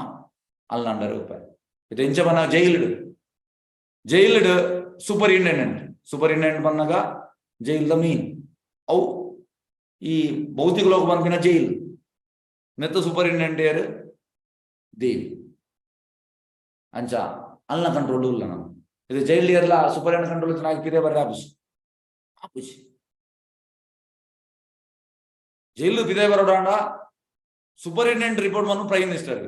ಅಲ್ಲಾಂಡರ್ ಉಪಾಯ. ಇದು ಎಂಚ ಬನ್ನ ಜೈಲ್ಡ್ ಜೈಲ್ಡ್ ಸೂಪರಿಂಟೆಂಡೆಂಟ್, ಸೂಪರಿಂಟೆಂಡೆಂಟ್ ಬಂದಾಗ ಜೈಲ್ the ಮೀನ್ ಅವು ಈ ಭೌತಿಕ ಲೋಕ ಬಂದಿನ ಜೈಲ್ ನೆತ್ತ ಸೂಪರಿಂಟೆಂಡೆಂಟ್ ಯಾರು? ದೇವಿ. ಅಂಚ ಅಲ್ನ ಕಂಟ್ರೋಲ್ ಇಲ್ಲ ನಮ್ಮ. ಇದು ಜೈಲ್ ಇರಲ್ಲ, ಸೂಪರಿಂಟೆಂಡೆಂಟ್ ಕಂಟ್ರೋಲ್ ನಾಯಿ ಪಿರೇ ಬರ್ರೆ ಆಪುಜಿ ಆಪುಜಿ. ಜೈಲು ಪಿದೆ ಬರೋಡಾಂಡ ಸೂಪರಿಂಟೆಂಡೆಂಟ್ ರಿಪೋರ್ಟ್ ಬಂದು ಪ್ರೈಮ್ ಮಿನಿಸ್ಟರ್,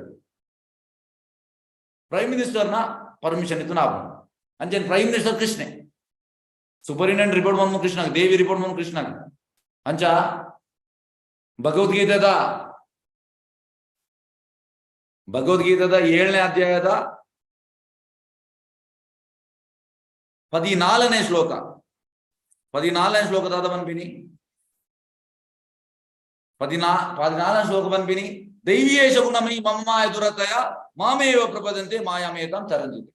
ಪ್ರೈಮ್ ಮಿನಿಸ್ಟರ್ನ ಪರ್ಮಿಷನ್ ಇತ್ತು ನಾವು. ಅಂಚೆನ್ ಪ್ರೈಮ್ ಮಿನಿಸ್ಟರ್ ಕೃಷ್ಣೆ, ಸೂಪರಿಂಟೆಂಡೆಂಟ್ ರಿಪೋರ್ಟ್ ಬಂದು ಕೃಷ್ಣ, ದೇವಿ ರಿಪೋರ್ಟ್ ಬಂದು ಕೃಷ್ಣ. ಅಂಚ ಭಗವದ್ಗೀತೆದ ಭಗವದ್ಗೀತೆದ 7ನೇ ಅಧ್ಯಾಯದ 14ನೇ ಶ್ಲೋಕ, 14ನೇ ಶ್ಲೋಕದಾದ ಬನ್ಪಿನಿ, 14ನೇ ಶ್ಲೋಕ ಬನ್ಪಿನಿ. ದೈವೀಯೇಶ ಗುಣಮಯಿ ಮಮ ಮಾಯ ದುರತಯ ಮಾಮೇವ ಪ್ರಪದಂತೆ ಮಾಯಾಮೇತಾಂ ಚರಂಜಿತೆ.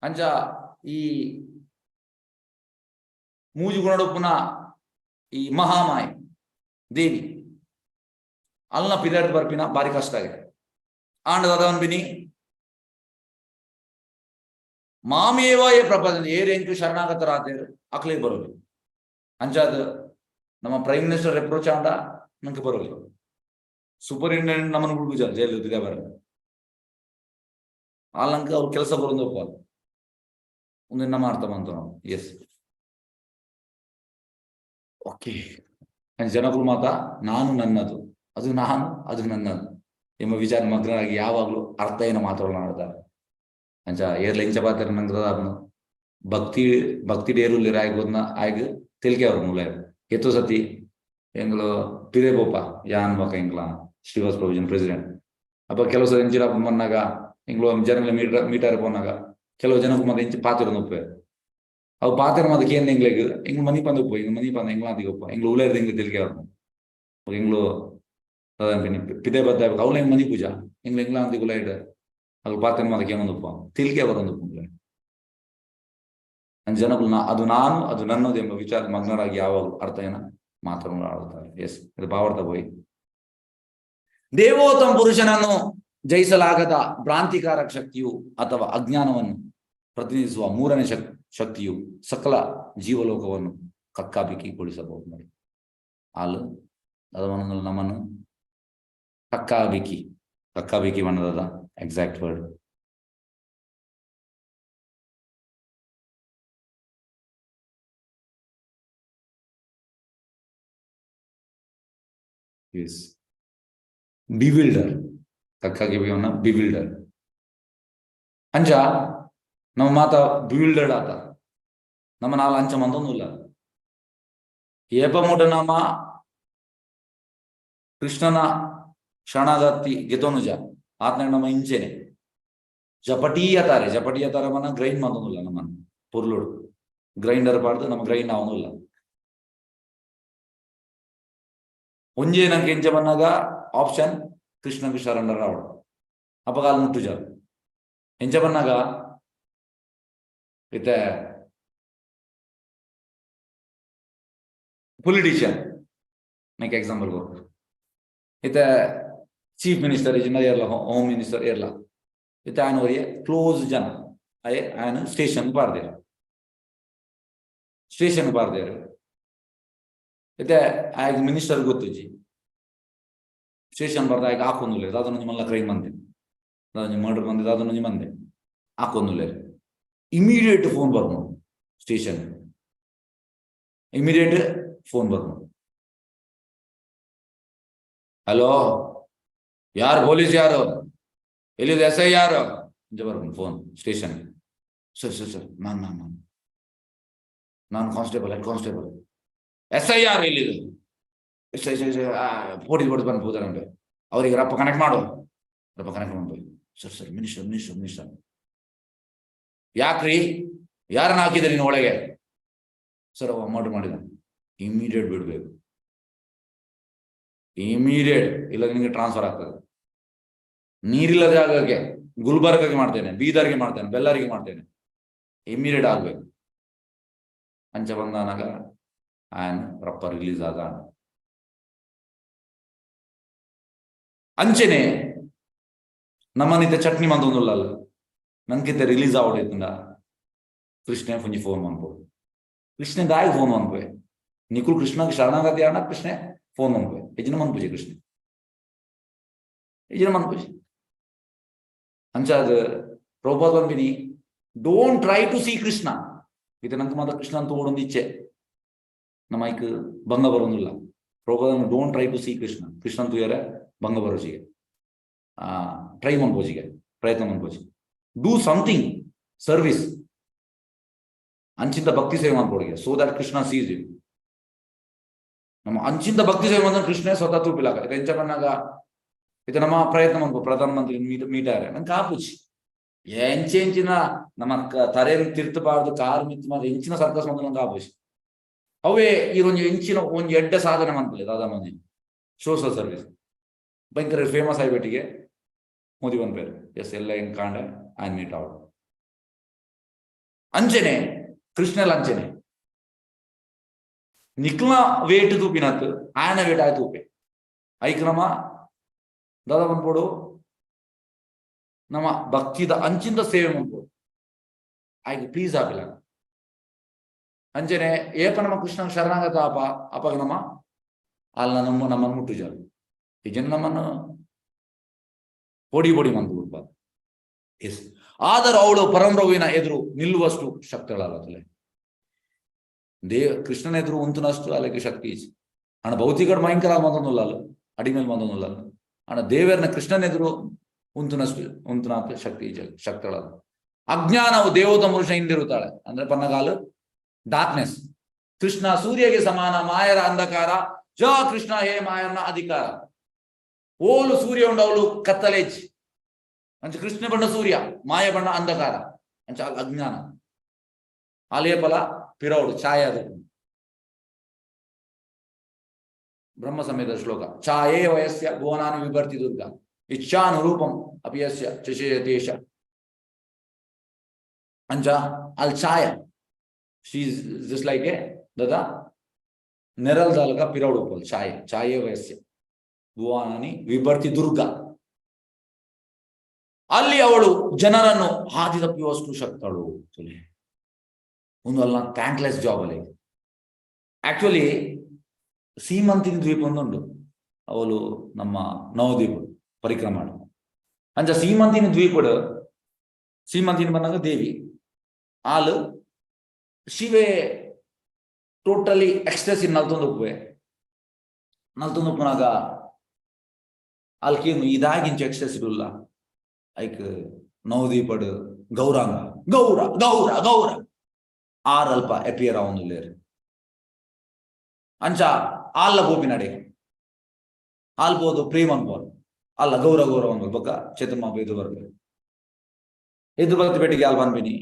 ಅಂಚ ಈ ಮೂಜು ಗುಣಡೊಪ್ಪುನ ಈ ಮಹಾಮಾಯ ದೇವಿ ಅಲ್ನ ಪಿರಿಯಡ್ ಬರ್ಪಿನ ಬಾರಿ ಕಷ್ಟ ಆಗಿದೆ. ಆಂಡ ದಾದ ಬಿನಿ ಮಾಮೇವ ಏ ಪ್ರಪಂಚ ಏರ್ ಎಂಕು ಶರಣಾಗತರಾತೇರು ಅಕ್ಲಿಗೆ ಬರೋದು. ಅಂಚಾದ ನಮ್ಮ ಪ್ರೈಮ್ ಮಿನಿಸ್ಟರ್ ಅಪ್ರೋಚ್ ಆಂಡ ನಂಗೆ ಬರೋಲ್ಲ, ಸೂಪರಿಂಟೆಂಡೆಂಟ್ ನಮ್ಮನ್ನು ಹುಡುಗ ಜೈಲು ಇದೆ ಬರ ಆಲಂಕ ಅವ್ರ ಕೆಲಸ ಬರೋದು ಒಂದು ನಮ್ಮ ಅರ್ಥ ಬಂತು ನಾವು. Yes, okay. ಜನಗಳು ಮಾತ ನಾನು ನನ್ನದು, ಅದು ನಾನು, ಅದು ನನ್ನದು ಎಂಬ ವಿಚಾರ ಮಗ್ನರಾಗಿ ಯಾವಾಗಲೂ ಅರ್ಥ ಏನ ಮಾತನಾಡ್ತಾರೆ. ಅಂಚ ಏರ್ಲ ಇಂಚ ಪಾತ್ರ ನಂಗೆ ಭಕ್ತಿ ಭಕ್ತಿ ಡೇರುಲ್ಲಿ ರಾಯಗೋದ್ನ ಆಯ್ಗ ತೆಲಿಕೆ ಅವ್ರ ಮೂಲ ಎತ್ತೋ ಸತಿ ಎಂಗ್ಲು ಪಿರೇ ಬೋಪ ಯಾನ್ ಬಕ ಎಂಗ್ಲ ಶ್ರೀವಾಸ್ ಪ್ರೊವಿಜನ್ ಪ್ರೆಸಿಡೆಂಟ್. ಅಪ್ಪ ಕೆಲವು ಸಲ ಎಂಚಿನ ಮನ್ನಾಗ ಎಂಗ್ಲು ಜನಗಳ ಮೀಟರ್ ಮೀಟರ್ ಪೋನಾಗ ಕೆಲವು ಜನಕ್ಕೆ ಮತ್ತೆ ಇಂಚ ಪಾತ್ರ ನೊಪ್ಪೆ ಅವು ಪಾತ್ರ ಮತ್ತೆ ಏನ್ ಎಂಗ್ಲೆಗ್ ಎಂಗ್ಲು ಮನಿ ಪಂದ ಉಪ್ಪು ಎಂಗ್ಲು ಮನಿ ಪಂದ ಎಂಗ್ಲಾದಿಗೆ ಒಪ್ಪ ಎಂಗ್ಲು ಉಲೇರ್ದ ಎಂಗ್ಲು ತೆಲಿಕೆ ಅವ್ರು ಎಂಗ್ಲು ಪಿದೆ ಬದ್ದ ಅವಳು ಹೆಂಗ್ ಮನಿ ಪೂಜಾ ಎಂಗ್ಲು ಎಂಗ್ಲಾಂದಿ ಉಲೇಡ್ ಅದು ಪಾತ್ರ ಮಾದಕ್ಕೆ ಏನೊಂದಪ್ಪ ತಿಳಿಕೆ ಬರೊಂದು. ಜನಗಳು ಅದು ನಾನು, ಅದು ನನ್ನದು ಎಂಬ ವಿಚಾರ ಮಗ್ನರಾಗಿ ಯಾವಾಗಲೂ ಅರ್ಥ ಏನ ಮಾತನಾಡುತ್ತಾರೆ. ಎಸ್, ಇದು ಭಾವಾರ್ಥ ಹೋಯಿ. ದೇವೋತ್ತಮ ಪುರುಷನನ್ನು ಜಯಿಸಲಾಗದ ಭ್ರಾಂತಿಕಾರಕ ಶಕ್ತಿಯು ಅಥವಾ ಅಜ್ಞಾನವನ್ನು ಪ್ರತಿನಿಧಿಸುವ ಮೂರನೇ ಶಕ್ತಿಯು ಸಕಲ ಜೀವಲೋಕವನ್ನು ಕಕ್ಕಾಬಿಕ್ಕಿಗೊಳಿಸಬಹುದು. ನೋಡಿ, ಹಾಲು ಅದನ್ನು ನಮ್ಮನ್ನು ಕಕ್ಕಾಬಿಕ್ಕಿ ಕಕ್ಕಾಬಿಕ್ಕಿ ಬಣ್ಣದ ಎಕ್ಸಾಕ್ಟ್ ವರ್ಡ್ is bewilder. ಕಕ್ಕಾಗಿಬಿಯವನ್ನ ಬಿವಿಲ್ಡರ್. ಅಂಚ ನಮ್ಮ ಮಾತ ಬಿವಿಲ್ಡರ್ಡ್ ಆತ ನಮ್ಮ ನಾಲ್ ಅಂಚ ಮಂದೊಂದುಲ್ಲ. ಏಪ ಮೂಟ ನಾಮ ಕೃಷ್ಣನ ಶರಣಾಗತಿ ಗೆತೋನುಜ ಆತನ ನಮ್ಮ ಇಂಚೆನೆ ಜಪಟೀಯ ತಾರೆ, ಜಪಟೀಯ ತಾರೆ ಮನ ಗ್ರೈಂಡ್ ಮಂದೊಂದುಲ್ಲ. ನಮ್ಮ ಪೊರ್ಲುಡು ಗ್ರೈಂಡರ್ ಪಾಡ್ದು ನಮ್ಮ ಗ್ರೈಂಡ್ ಆವೊಂದುಲ್ಲ. ಒಂಜೇ ನಂಗೆ ಎಂಚ ಬನ್ನಾಗ ಆಪ್ಷನ್ ಕೃಷ್ಣಗ್ ಶರಣರ ಆವಡು ಅಪಗಾಲ ಮುಟ್ಟುಜ. ಎಂಚ ಬನ್ನಾಗ ಇತ್ತೆ ಪೊಲಿಟಿಷಿಯನ್ ನಂಗೆ ಎಕ್ಸಾಂಪಲ್ ಕೊರ್ಪು. ಇತ್ತೆ ಚೀಫ್ ಮಿನಿಸ್ಟರ್ ಇಜ್ಜಿಂಡ ಏರ್ಲ ಹೋಮ್ ಮಿನಿಸ್ಟರ್ ಏರ್ಲ ಇತ್ತೆ ಆಯನ ಒರಿಯೆ ಕ್ಲೋಸ್ ಜನ ಅಯೆ ಆಯನ ಸ್ಟೇಷನ್ ಪಾಡ್ದೆರ್, ಸ್ಟೇಷನ್ ಪಾಡ್ದೆರ್. ಇತ್ತೆ ಆಯಗ್ ಮಿನಿಸ್ಟರ್ ಗೊತ್ತುಜಿ, ಸ್ಟೇಷನ್ ಬರ್ದ ಆಯ್ಕೆ ಹಾಕೊಂದುಲ್ಲೆರ್. ದಾದನೊಂಜಿ ಮಲ್ಲ ಕ್ರೈಮ್ ಮಂದೆ, ದಾದೊಂಜಿ ಮರ್ಡರ್ ಮಂದೆ, ದಾದನೊಂಜಿ ಮಂದೆ ಹಾಕೊಂದುಲ್ಲೆರ್. ಇಮಿಡಿಯೇಟ್ ಫೋನ್ ಬರ್ನು ಸ್ಟೇಷನ್, ಇಮಿಡಿಯೇಟ್ ಫೋನ್ ಬರ್ನು. ಹಲೋ, ಯಾರು ಪೊಲೀಸ್, ಯಾರು ಎಲ್ಲಿದೆ, ಎಸ್ I ಯಾರು ಇಂಚ ಬರ್ಪುಂಡು phone station. Sir sir sir, ನಾನು ನಾನು ನಾನು ನಾನು constable, head constable. S I ಯಾರು ಎಲ್ಲಿದೆ? ಪೋಡಿ ಪೋಡಿ ಬಂದು ಪೋದಾರಂಡೆ ಅವ್ರಿಗೆ ರಪ್ಪ ಕನೆಕ್ಟ್ ಮಾಡು, ರಪ್ಪ ಕನೆಕ್ಟ್ ಮಾಡ್ಬೋದು. Sir sir, minister minister minister. ಯಾಕ್ರಿ, ಯಾರನ್ನ ಹಾಕಿದ್ರೆ ನೀನು ಒಳಗೆ? ಸರ್, ಅವ ಮರ್ಡರ್ ಮಾಡಿದ. ಇಮಿಡಿಯೇಟ್ ಬಿಡ್ಬೇಕು, ಇಮಿಡಿಯೇಟ್, ಇಲ್ಲ ನಿನಗೆ ಟ್ರಾನ್ಸ್ಫರ್ ಆಗ್ತದೆ. ನೀರಿಲ್ಲದ ಜಾಗಕ್ಕೆ, ಗುಲ್ಬರ್ಗಕ್ಕೆ ಮಾಡ್ತೇನೆ, ಬೀದರ್ಗೆ ಮಾಡ್ತೇನೆ, ಬೆಳ್ಳಾರಿಗೆ ಮಾಡ್ತೇನೆ, ಇಮಿಡಿಯೇಟ್ ಆಗ್ಬೇಕು. ಅಂಚ ಬಂದಾನಾಗ ಆಯನ್ ರಪ್ಪ ರಿಲೀಸ್ ಆದ. ಅಂಚೆನೆ ನಮ್ಮನಿತ ಚಟ್ನಿ ಮಂತೊಂದುಲ್ಲ ನಂಕಿತ ರಿಲೀಸ್ ಆವಡಿತ್ತಂಡ ಕೃಷ್ಣ ಫುಂಜಿ ಫೋನ್ ಮನ್ಪು. ಕೃಷ್ಣ ದಾಯ ಫೋನ್ ಮನ್ಪೆ? ನಿಕುಲ್ ಕೃಷ್ಣಗ್ ಶರಣಾಗತಿ ಆಣ ಕೃಷ್ಣ ಫೋನ್ ಮನ್ಪೆ. ಯಜನ ಮನ್ಪುಜಿ ಕೃಷ್ಣ, ಯಜನ ಮನ್ಪುಜಿ. ಅಂಚಾದ ಪ್ರಭುಪಾದ ಪನ್ಪಿನಿ, don't try to see Krishna. ಇದು ನಂಗೆ ಮಾತ್ರ ಕೃಷ್ಣ ಅಂತ ಓಡೊಂದು ಇಚ್ಛೆ, ನಮ್ಮ ಐಕ್ ಭಂಗ ಬರೋದಿಲ್ಲ. Prabhupada, don't try to see Krishna. Krishna ತೂಯರೆ ಭಂಗ ಬರೋಜಿಗೆ ಟ್ರೈ ಮನ್ಪೋಜಿಗೆ, ಪ್ರಯತ್ನ ಮನ್ಪೋಜಿ. Do something service, ಅಂಚಿಂದ ಭಕ್ತಿ ಸೇವೆ ಮನ್ಪೋಡಿಗೆ, so that Krishna sees you. ನಮ್ಮ ಅಂಚಿಂದ ಭಕ್ತಿ ಸೇವೆ ಬಂದ್ರೆ ಕೃಷ್ಣ ಸ್ವತಃ ತೂಪಿಲಾಗ. ಇದು ಎಂಚ ಬಂದಾಗ ಇದು ನಮ್ಮ ಪ್ರಯತ್ನ ಮನ್ಪು. ಪ್ರಧಾನ ಮಂತ್ರಿ ಮೀಟ್ ಮೀಟಾರೆ ನಂಗೆ ಕಾಪುಚಿ ಎಂಚೆ ಎಂಚಿನ ನಮ್ಮ ತರೆನ್ ತಿರ್ತಬಾರ್ದು, ಕಾರ್ ಮಿತ್ತು ಮಾತ್ರ ಎಂಚಿನ ಸರ್ಕಸ್ ಮಂತ್ರ ನಂಗೆ ಆಪುಚಿ. ಅವೇ ಈ ಒಂಜಿ ಎಂಚಿನ ಒಂಜಿ ಎಡ್ಡೆ ಸಾಧನೆ ಮಂತಲೆ ದಾದಾ ಮಂದಿ ಸೋಷಲ್ ಸರ್ವಿಸ್ ಭಯಂಕರ ಫೇಮಸ್ ಆಗಿಬಿಟ್ಟಿಗೆ ಮೋದಿ ಬಂದ್ಪೇರು ಎಸ್ ಎಲ್ಲ ಹೆಂಗ್ ಕಾಂಡೆ ಆನ್ ಮೀಟ್ ಅವಳು. ಅಂಚೆನೆ ಕೃಷ್ಣಲ್ ಅಂಚೆನೆ ನಿಕ್ಲ ವೇಟ್ ತೂಪಿನತ್ ಆಯನ ವೇಟ್ ಆಯ್ತು ತೂಪೆ. ಐಕ್ ನಮ್ಮ ದಾದಾ ಬಂದ್ಪೋಡು, ನಮ್ಮ ಭಕ್ತಿದ ಅಂಚಿಂದ ಸೇವೆ ಮನ್ಪೋಡು, ಆಯ್ಕೆ ಪ್ಲೀಸ್ ಆಪಿಲ್ಲ. ಅಂಚೆನೆ ಏಪ ನಮ್ಮ ಕೃಷ್ಣ ಶರಣಾಗತ ಅಪ ಅಪಗ ನಮ್ಮ ಅಲ್ಲ ನಮ್ಮ ನಮ್ಮನ್ನು ಮುಟ್ಟುಜಾರು. ಈ ಜನ ನಮ್ಮನ್ನು ಪೊಡಿ ಪೊಡಿ ಮಂದು. ಎಸ್, ಆದರೂ ಅವಳು ಪರಮರವಿನ ಎದುರು ನಿಲ್ಲುವಷ್ಟು ಶಕ್ತಿಗಳಲ್ಲ. ದೇವ ಕೃಷ್ಣನ ಎದುರು ಉಂತುನಷ್ಟು ಅಲ್ಲಿಗೆ ಶಕ್ತಿ. ಅಣ್ಣ ಭೌತಿಕಡ್ ಭಯಂಕರ ಮಂದೊಂದುಲ್ಲ, ಅಡಿಮೇಲ್ ಮಂದೊಂದುಲ್ಲ. ಅಣ್ಣ ದೇವರನ್ನ ಕೃಷ್ಣನ ಎದುರು ಉಂತುನಷ್ಟು ಉಂತುನಾಥ ಶಕ್ತಿ ಶಕ್ತಿಗಳಲ್ಲ. ಅಜ್ಞಾನವು ದೇವೋತ್ತಮ ಪುರುಷ ಹಿಂದಿರುತ್ತಾಳೆ ಅಂದ್ರೆ ಪನ್ನಗಾಲು ಡಾರ್ಕ್ನೆಸ್. ಕೃಷ್ಣ ಸೂರ್ಯಗೆ ಸಮಾನ, ಮಾಯರ ಅಂಧಕಾರ. ಜ ಕೃಷ್ಣ ಹೇ ಮಾಯರ್ನ ಅಧಿಕಾರ. ಓಲು ಸೂರ್ಯ ಉಂಡು ಅವಳು ಕತ್ತಲೇಜ್. ಅಂಚ ಕೃಷ್ಣ ಬಣ್ಣ ಸೂರ್ಯ, ಮಾಯ ಬಣ್ಣ ಅಂಧಕಾರ. ಅಂಚ ಅಜ್ಞಾನ ಆಲೇಪಲ ಪಿರೌಡು ಛಾಯ. ಅದು ಬ್ರಹ್ಮ ಸಮೇತ ಶ್ಲೋಕ. ಛಾಯೇ ವಯಸ್ಯ ಭುವನಾನಿ ವಿಭರ್ತಿ ದುರ್ಗಾ ಇಚ್ಛಾನುರೂಪಂ ಅಪಿಯಸ್ಯ ಚಶೇಷ. ಅಂಚ ಅಲ್ಲಿ ಛಾಯ, she just like A Dada ನೆರಲ್ ದಾಲಕ ಪಿರೌಡು Uppal. ಛಾಯೆ ಛಾಯೆ ವಯಸ್ಯ ಭುವನಾನಿ ವಿಭರ್ತಿ ದುರ್ಗಾ. ಅಲ್ಲಿ ಅವಳು ಜನರನ್ನು ಹಾದಿ ತಪ್ಪಿಯುವಷ್ಟು ಶಕ್ತಳು. ಒಂದು ಅಲ್ಲ ಥ್ಯಾಂಕ್ಲೆಸ್ ಜಾಬ್ ಅಲ್ಲಿ. ಆಕ್ಚುಲಿ ಸೀಮಂತಿನಿ ದ್ವೀಪ ಒಂದುಂಡು, ಅವಳು ನಮ್ಮ ನವದ್ವೀಪ ಪರಿಕ್ರಮ. ಅಂಚ ಸೀಮಂತಿನಿ ದ್ವೀಪಡು ಸೀಮಂತಿನಿ ಬಂದಾಗ ದೇವಿ ಆಲ್ ಶಿವೆ ಟೋಟಲಿ ಎಕ್ಸ್ಟ್ರೆಸ್ ಇನ್ ನಲ್ತೊಂದು ಉಪ್ಪುವೆ. ನಲ್ತೊಂದು ಉಪ್ಪುನಾಗ ಅಲ್ಕೇನು ಇದಾಗಿಂಚ ಎಕ್ಸ್ಟ್ರೆಸ್ ಇರುಲ್ಲ. ಐಕ್ ನವದ್ವೀಪಡು ಗೌರಾಂಗ ಗೌರ ಗೌರ ಗೌರ ಆರ್ ಅಲ್ಪ ಎಪಿಯರ್ ಆವೊಂದುಲ್ಲೆರ್. ಅಂಚ ಆಲ್ಲ ಪೋಪಿನಡೆ ಆಲ್ ಪೋದು ಪ್ರೇಮ್ ಅನ್ಬೋದು ಅಲ್ಲ ಗೌರ ಗೌರ ಒಂದು ಬೊಕ್ಕ ಚೇತನ್ ಮಾಪು ಎದುರು ಬರ್ಬೇಕು. ಎದುರು ಬರ್ತಿ ಪೇಟೆಗೆ ಆಲ್ ಪನ್ಪಿನಿ,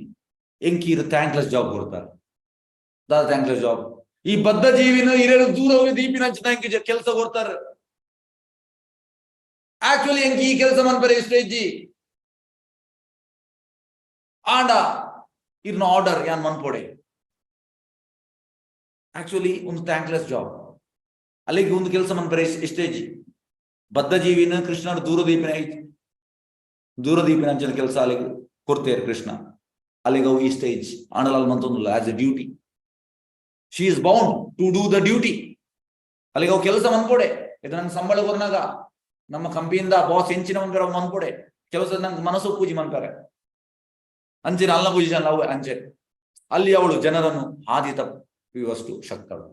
ಎಂಕೀರು ಥ್ಯಾಂಕ್ಲೆಸ್ ಜಾಬ್ ಕೊಡ್ತಾರೆ ದಾದ ಥ್ಯಾಂಕ್ಲೆಸ್ ಜಾಬ್? ಈ ಬದ್ಧ ಜೀವಿನ ಹಿರಿಯರು ದೂರ ಹೋಗಿ ದೀಪಿನ ಎಂಕಿ ಕೆಲಸ ಕೊಡ್ತಾರೆ. ಆಕ್ಚುಲಿ ಎಂಕಿ ಈ ಕೆಲಸ ಮನ್ಪರೆ ಇಷ್ಟ ಇಜ್ಜಿ, ಆಂಡ ಇರ್ನ ಆರ್ಡರ್ ಯಾನ್ ಮನ್ಪೊಡೆ. ಆಕ್ಚುಲಿ ಒಂದು ಥ್ಯಾಂಕ್ಲೆಸ್ ಜಾಬ್. ಅಲ್ಲಿಗೆ ಒಂದು ಕೆಲಸ ಮನ್ಪರೆ ಇಷ್ಟೇ ಇಜ್ಜಿ. ಬದ್ಧ ಜೀವಿನ ಕೃಷ್ಣನ ದೂರದೀಪಿನ ದೂರದೀಪಿನ ಅಂಚಿನ ಕೆಲಸ ಅಲ್ಲಿಗೆ ಕೊಡ್ತೇರು ಕೃಷ್ಣ. ಅಲ್ಲಿಗೆ ಅವು ಈ ಸ್ಟೇಜ್ ಆಂಡಲ ಮಂತೊಂದುಲ್ಲ. As a duty, she is bound to do the duty. ಅಲ್ಲಿಗೆ ಅವು ಕೆಲಸ ಮನ್ಪೊಡೆ. ಇದು ನಂಗೆ ಸಂಬಳ ಕೊರ್ನಾಗ ನಮ್ಮ ಕಂಪಿಯಿಂದ ಬಾಸ್ ಎಂಚಿನ ಮನ್ಪೇರ ಅವು ಮನ್ಪೊಡೆ ಕೆಲಸ. ನಂಗೆ ಮನಸ್ಸು ಪೂಜೆ ಮನ್ಪಾರೆ ಅಂಚಿನ ಅಲ್ಲ ಪೂಜೆ ಅವು ಅಂಚೆ. ಅಲ್ಲಿ ಅವಳು ಜನರನ್ನು ಹಾದಿ ತಪ್ಪಿಯುವಷ್ಟು ಶಕ್ತಳು.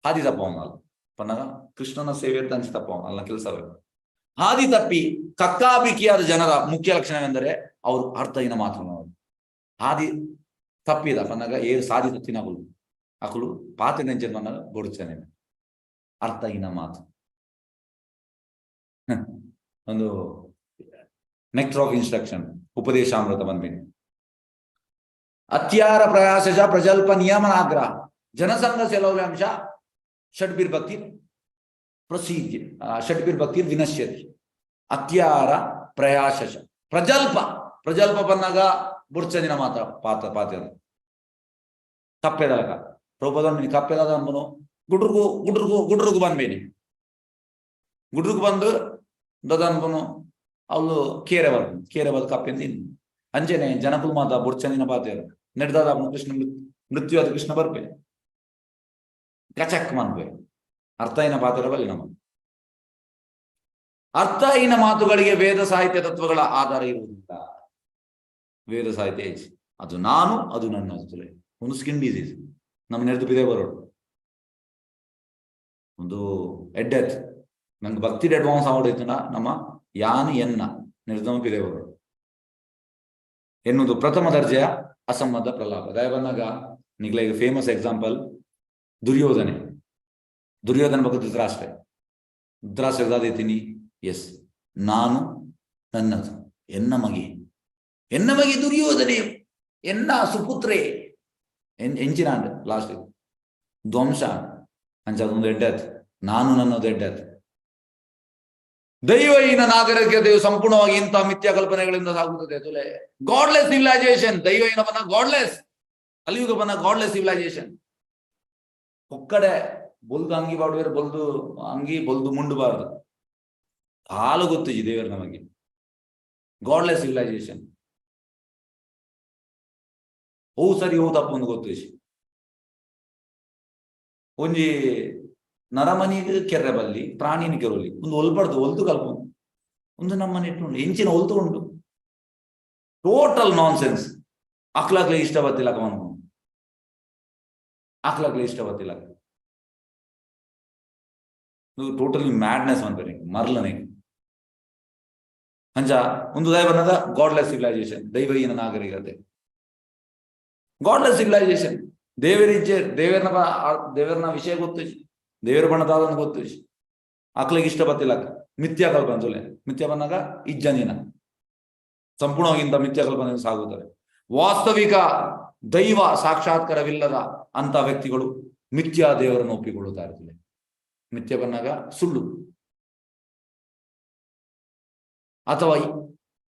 ಹಾದಿ ತಪ್ಪವನು ಅಲ್ಲ ಪನ್ನಗ ಕೃಷ್ಣನ ಸೇವೆ ಅಂತ ಅಂಚೆ ತಪ್ಪವನು ಅಲ್ಲ ಕೆಲಸವೇ. ಹಾದಿ ತಪ್ಪಿ ಕಕ್ಕಾಬಿಕ್ಕಿಯಾದ ಜನರ ಮುಖ್ಯ ಲಕ್ಷಣವೆಂದರೆ ಅವರು ಅರ್ಥಹೀನ ಮಾತ್ರ. ಹಾದಿ ತಪ್ಪಿದ ಪನ್ನಗ ಏರು ಸಾದಿ ತತ್ತಿನಗುಲು ಅಕುಲು ಪಾತ್ರೆ ನೆಂಚಿನ ಪನ್ನಗ ಬೊಡುಚನೆ. ಅರ್ಥ ಇನ ಮಾತು. ಒಂದು ನೆಕ್ಟರ್ ಆಫ್ ಇನ್ಸ್ಟ್ರಕ್ಷನ್, ಉಪದೇಶಾಮೃತ ಬಂದ್ಬಿನಿ. ಅತ್ಯಾರ ಪ್ರಯಾಸ ಪ್ರಜಲ್ಪ ನಿಯಮನಾಗ್ರಹ ಜನಸಂಘ ಸೆಲವ್ಯಾಂಶ ಷಡ್ಬಿರ್ಭಕ್ತಿ ಪ್ರಸೀದ್ಯ ಷಡ್ಬಿರ್ಭಕ್ತಿ ವಿನಶ್ಯತಿ. ಅತ್ಯಾರ ಪ್ರಯಾಸ ಪ್ರಜಲ್ಪ, ಪ್ರಜಲ್ಪ ಬಂದಾಗ ಬುಡ್ಚದಿನ ಮಾತ್ರ ಪಾತ ಪಾತ್ಯದ ಕಪ್ಪೆದಲಕ ಪ್ರಭುಪದ ಕಪ್ಪೆದಾದ ಅಂಬನು ಗುಡ್ರುಗು ಗುಡ್ರುಗು ಗುಡ್ರುಗು ಬಂದ್ಬೇನಿ. ಗುಡ್ರುಗು ಬಂದು ದದನ್ಬನು ಅವಳು ಕೇರೆ ಬರ್ದು ಕೇರೆ ಬರ್ದು ಕಪ್ಪೆಂದು ತಿನ್ನು. ಅಂಚೆನೆ ಜನಕುಲು ಮಾತ ಬುಡ್ಚಂದಿನ ಪಾತೆರು ನೆಡ್ದಾದ ಕೃಷ್ಣ ಮೃತ್ಯು ಅದು ಕೃಷ್ಣ ಬರ್ಪೆ ಕಚಕ್ ಮನ್ಪೆ. ಅರ್ಥ ಏನ ಪಾತ್ರ ಬಲ್ಲಿ ನಮ್ಮ ಅರ್ಥ ಇನ ಮಾತುಗಳಿಗೆ ವೇದ ಸಾಹಿತ್ಯ ತತ್ವಗಳ ಆಧಾರ ಇರುವುದಿಲ್ಲ. ವೇದ ಸಾಹಿತ್ಯ ಹೆಚ್ಚು ಅದು ನಾನು, ಅದು ನನ್ನ. ಒಂದು ಸ್ಕಿನ್ ಡಿಸೀಸ್ ನಮ್ಮ ನೆರೆದು ಬಿದೆ ಬರೋಡು ಒಂದು ಎಡ್ಡೆತ್. ನಂಗೆ ಭಕ್ತಿ ಅಡ್ವಾನ್ಸ್ ಆವಡೈತನ ನಮ್ಮ ಯಾನು ಎನ್ನ ನಿರ್ದಮ ಪಿದೆ ಬರೋಡು ಎನ್ನುವುದು ಪ್ರಥಮ ದರ್ಜೆಯ ಅಸಂಬದ್ಧ ಪ್ರಲಾಪ. ದಯ ಬಂದಾಗ ನಿಗ್ಲ ಈಗ ಫೇಮಸ್ ಎಕ್ಸಾಂಪಲ್ ದುರ್ಯೋಧನೆ. ದುರ್ಯೋಧನ ಬಗ್ಗೆ ಧೃತರಾಷ್ಟ್ರ. ಧೃತರಾಷ್ಟ್ರ ದಾದೈತೀನಿ, ಎಸ್, ನಾನು ನನ್ನದು, ಎನ್ನ ಮಗೆ, ಎನ್ನ ಮಗೆ ದುರ್ಯೋಧನೆ, ಎನ್ನ ಸುಪುತ್ರೆ ಎಂಚಿನ ಲಾಸ್ಟ್ ಧ್ವಂಸ. ಅಂಚ ಅದೊಂದು ಎಡ್ಡಾತ್, ನಾನು ನನ್ನದು ಎಡ್ಡಾತ್. ದೈವಹೀನ ನಾಗರಿಕತೆಯು ಸಂಪೂರ್ಣವಾಗಿ ಇಂತಹ ಮಿಥ್ಯಾ ಕಲ್ಪನೆಗಳಿಂದ ಸಾಗುತ್ತದೆ. ತುಲೆ ಗಾಡ್ಲೆಸ್ ಸಿವಿಲೈಸೇಷನ್. ದೈವಹೀನ ಬನ್ನ ಗಾಡ್ಲೆಸ್, ಕಲಿಯುಗ ಬನ್ನ ಗಾಡ್ಲೆಸ್ ಸಿವಿಲೈಸೇಷನ್. ಒಕ್ಕಡೆ ಬೊಲ್ದು ಅಂಗಿ ಬಾಡುವೇರು, ಬೊಲ್ದು ಅಂಗಿ ಬೊಲ್ದು ಮುಂಡಬಾರದು. ಹಾಲು ಗೊತ್ತಿಜಿ ದೇವರು ನಮಗೆ. ಗಾಡ್ಲೆಸ್ ಸಿವಿಲೈಸೇಷನ್. ಹೂ ಸರಿ ಹೂ ತಪ್ಪು ಒಂದು ಗೊತ್ತಿಜಿ. ಒಂಜಿ ನರಮನಿಗೆ ಕೆರ್ರೆ ಬಲ್ಲಿ, ಪ್ರಾಣಿನ ಕೆರೊಲಿ ಒಂದು ಒಲ್ಬಾರ್ದು, ಒಲ್ತು ಕಲ್ಪ ಒಂದು ನಮ್ಮನೆ ಇಟ್ಟು ಎಂಚಿನ ಒಲ್ತು ಉಂಟು. Total non sense. ಅಕ್ಲಾಕ್ಲೆ ಇಷ್ಟ ಬತ್ತಿಲ್ಲ ಕಮನ್, ಅಕ್ಲಾಕ್ಲೆ ಇಷ್ಟ ಬತ್ತಿಲ್ಲ. ಟೋಟಲಿ ಮ್ಯಾಡ್ನೆಸ್ ಅನ್ಬೇಕು ಮರ್ಲನೆ. ಅಂಚ ಒಂದು ದೈವ ಬನ್ನದ ಗಾಡ್ಲೆಸ್ ಸಿವಿಲೈಸೇಷನ್, ದೈವಹೀನ ನಾಗರಿಕತೆ, ಗಾಡ್ಲೆಸ್ ಸಿವಿಲೈಸೇಷನ್. ದೇವರಿಜ್ಜೆ, ದೇವರನ ದೇವರನ ವಿಷಯ ಗೊತ್ತು, ದೇವರ ಬಣ್ಣದಾದನ್ನು ಗೊತ್ತು. ಅಕ್ಲಿಗೆ ಇಷ್ಟ ಬತ್ತಿಲ್ಲ. ಮಿಥ್ಯಾ ಕಲ್ಪನೆ ತುಲೆ. ಮಿಥ್ಯಾ ಬಂದಾಗ ಇಜ್ಜಂದಿನ ಸಂಪೂರ್ಣವಾಗಿ ಇಂಥ ಮಿಥ್ಯಾ ಕಲ್ಪನೆ ಸಾಗುತ್ತದೆ. ವಾಸ್ತವಿಕ ದೈವ ಸಾಕ್ಷಾತ್ಕಾರವಿಲ್ಲದ ಅಂತ ವ್ಯಕ್ತಿಗಳು ಮಿಥ್ಯಾ ದೇವರನ್ನು ಒಪ್ಪಿಕೊಳ್ಳುತ್ತಾ ಇರ್ತಾರೆ. ಮಿಥ್ಯಾ ಬಂದಾಗ ಸುಳ್ಳು ಅಥವಾ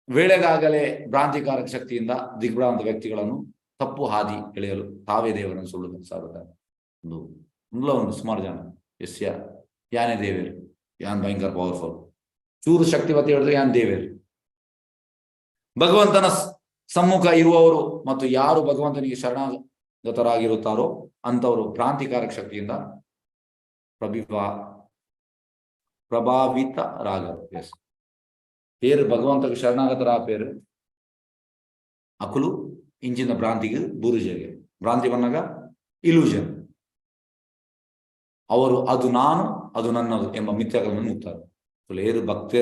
ವೇಳೆಗಾಗಲೇ ಭ್ರಾಂತಿಕಾರಕ ಶಕ್ತಿಯಿಂದ ದಿಗ್ಭ್ರಾಂತ ವ್ಯಕ್ತಿಗಳನ್ನು ತಪ್ಪು ಹಾದಿ ಎಳೆಯಲು ತಾವೇ ದೇವರನ್ನು ಸುಳ್ಳು ಸಾರುತ್ತಾರೆ. ಒಂದು ಒಂದು ಸುಮಾರು ಜನ ಎಸ್ ಯಾ ಯಾನೇ ದೇವೇರು, ಯಾನ್ ಭಯಂಕರ ಪವರ್ಫುಲ್, ಚೂರು ಶಕ್ತಿವತಿ ಹೇಳಿದ್ರೆ ಯಾನ್ ದೇವೇರು. ಭಗವಂತನ ಸಮ್ಮುಖ ಇರುವವರು ಮತ್ತು ಯಾರು ಭಗವಂತನಿಗೆ ಶರಣಾಗತರಾಗಿರುತ್ತಾರೋ ಅಂತವರು ಭ್ರಾಂತಿಕಾರಕ ಶಕ್ತಿಯಿಂದ ಪ್ರಭಾವಿತರಾಗರು. ಎಸ್, പേര് ಭಗವಂತಗೆ ಶರಣಾಗತರ പേರು ಅಕುಲು ಇಂಚಿನ ಭ್ರಾಂತಿಗೆ ಬುರುಜೆಗೆ ಭ್ರಾಂತಿ ಬಂದಾಗ ಇಲ್ಯೂಷನ್. ಅವರು ಅದು ನಾನು, ಅದು ನನ್ನದು ಎಂಬ ಮಿಥ್ಯಗಳನ್ನು ಮುಕ್ತಾರೆ. ಏರು ಭಕ್ತ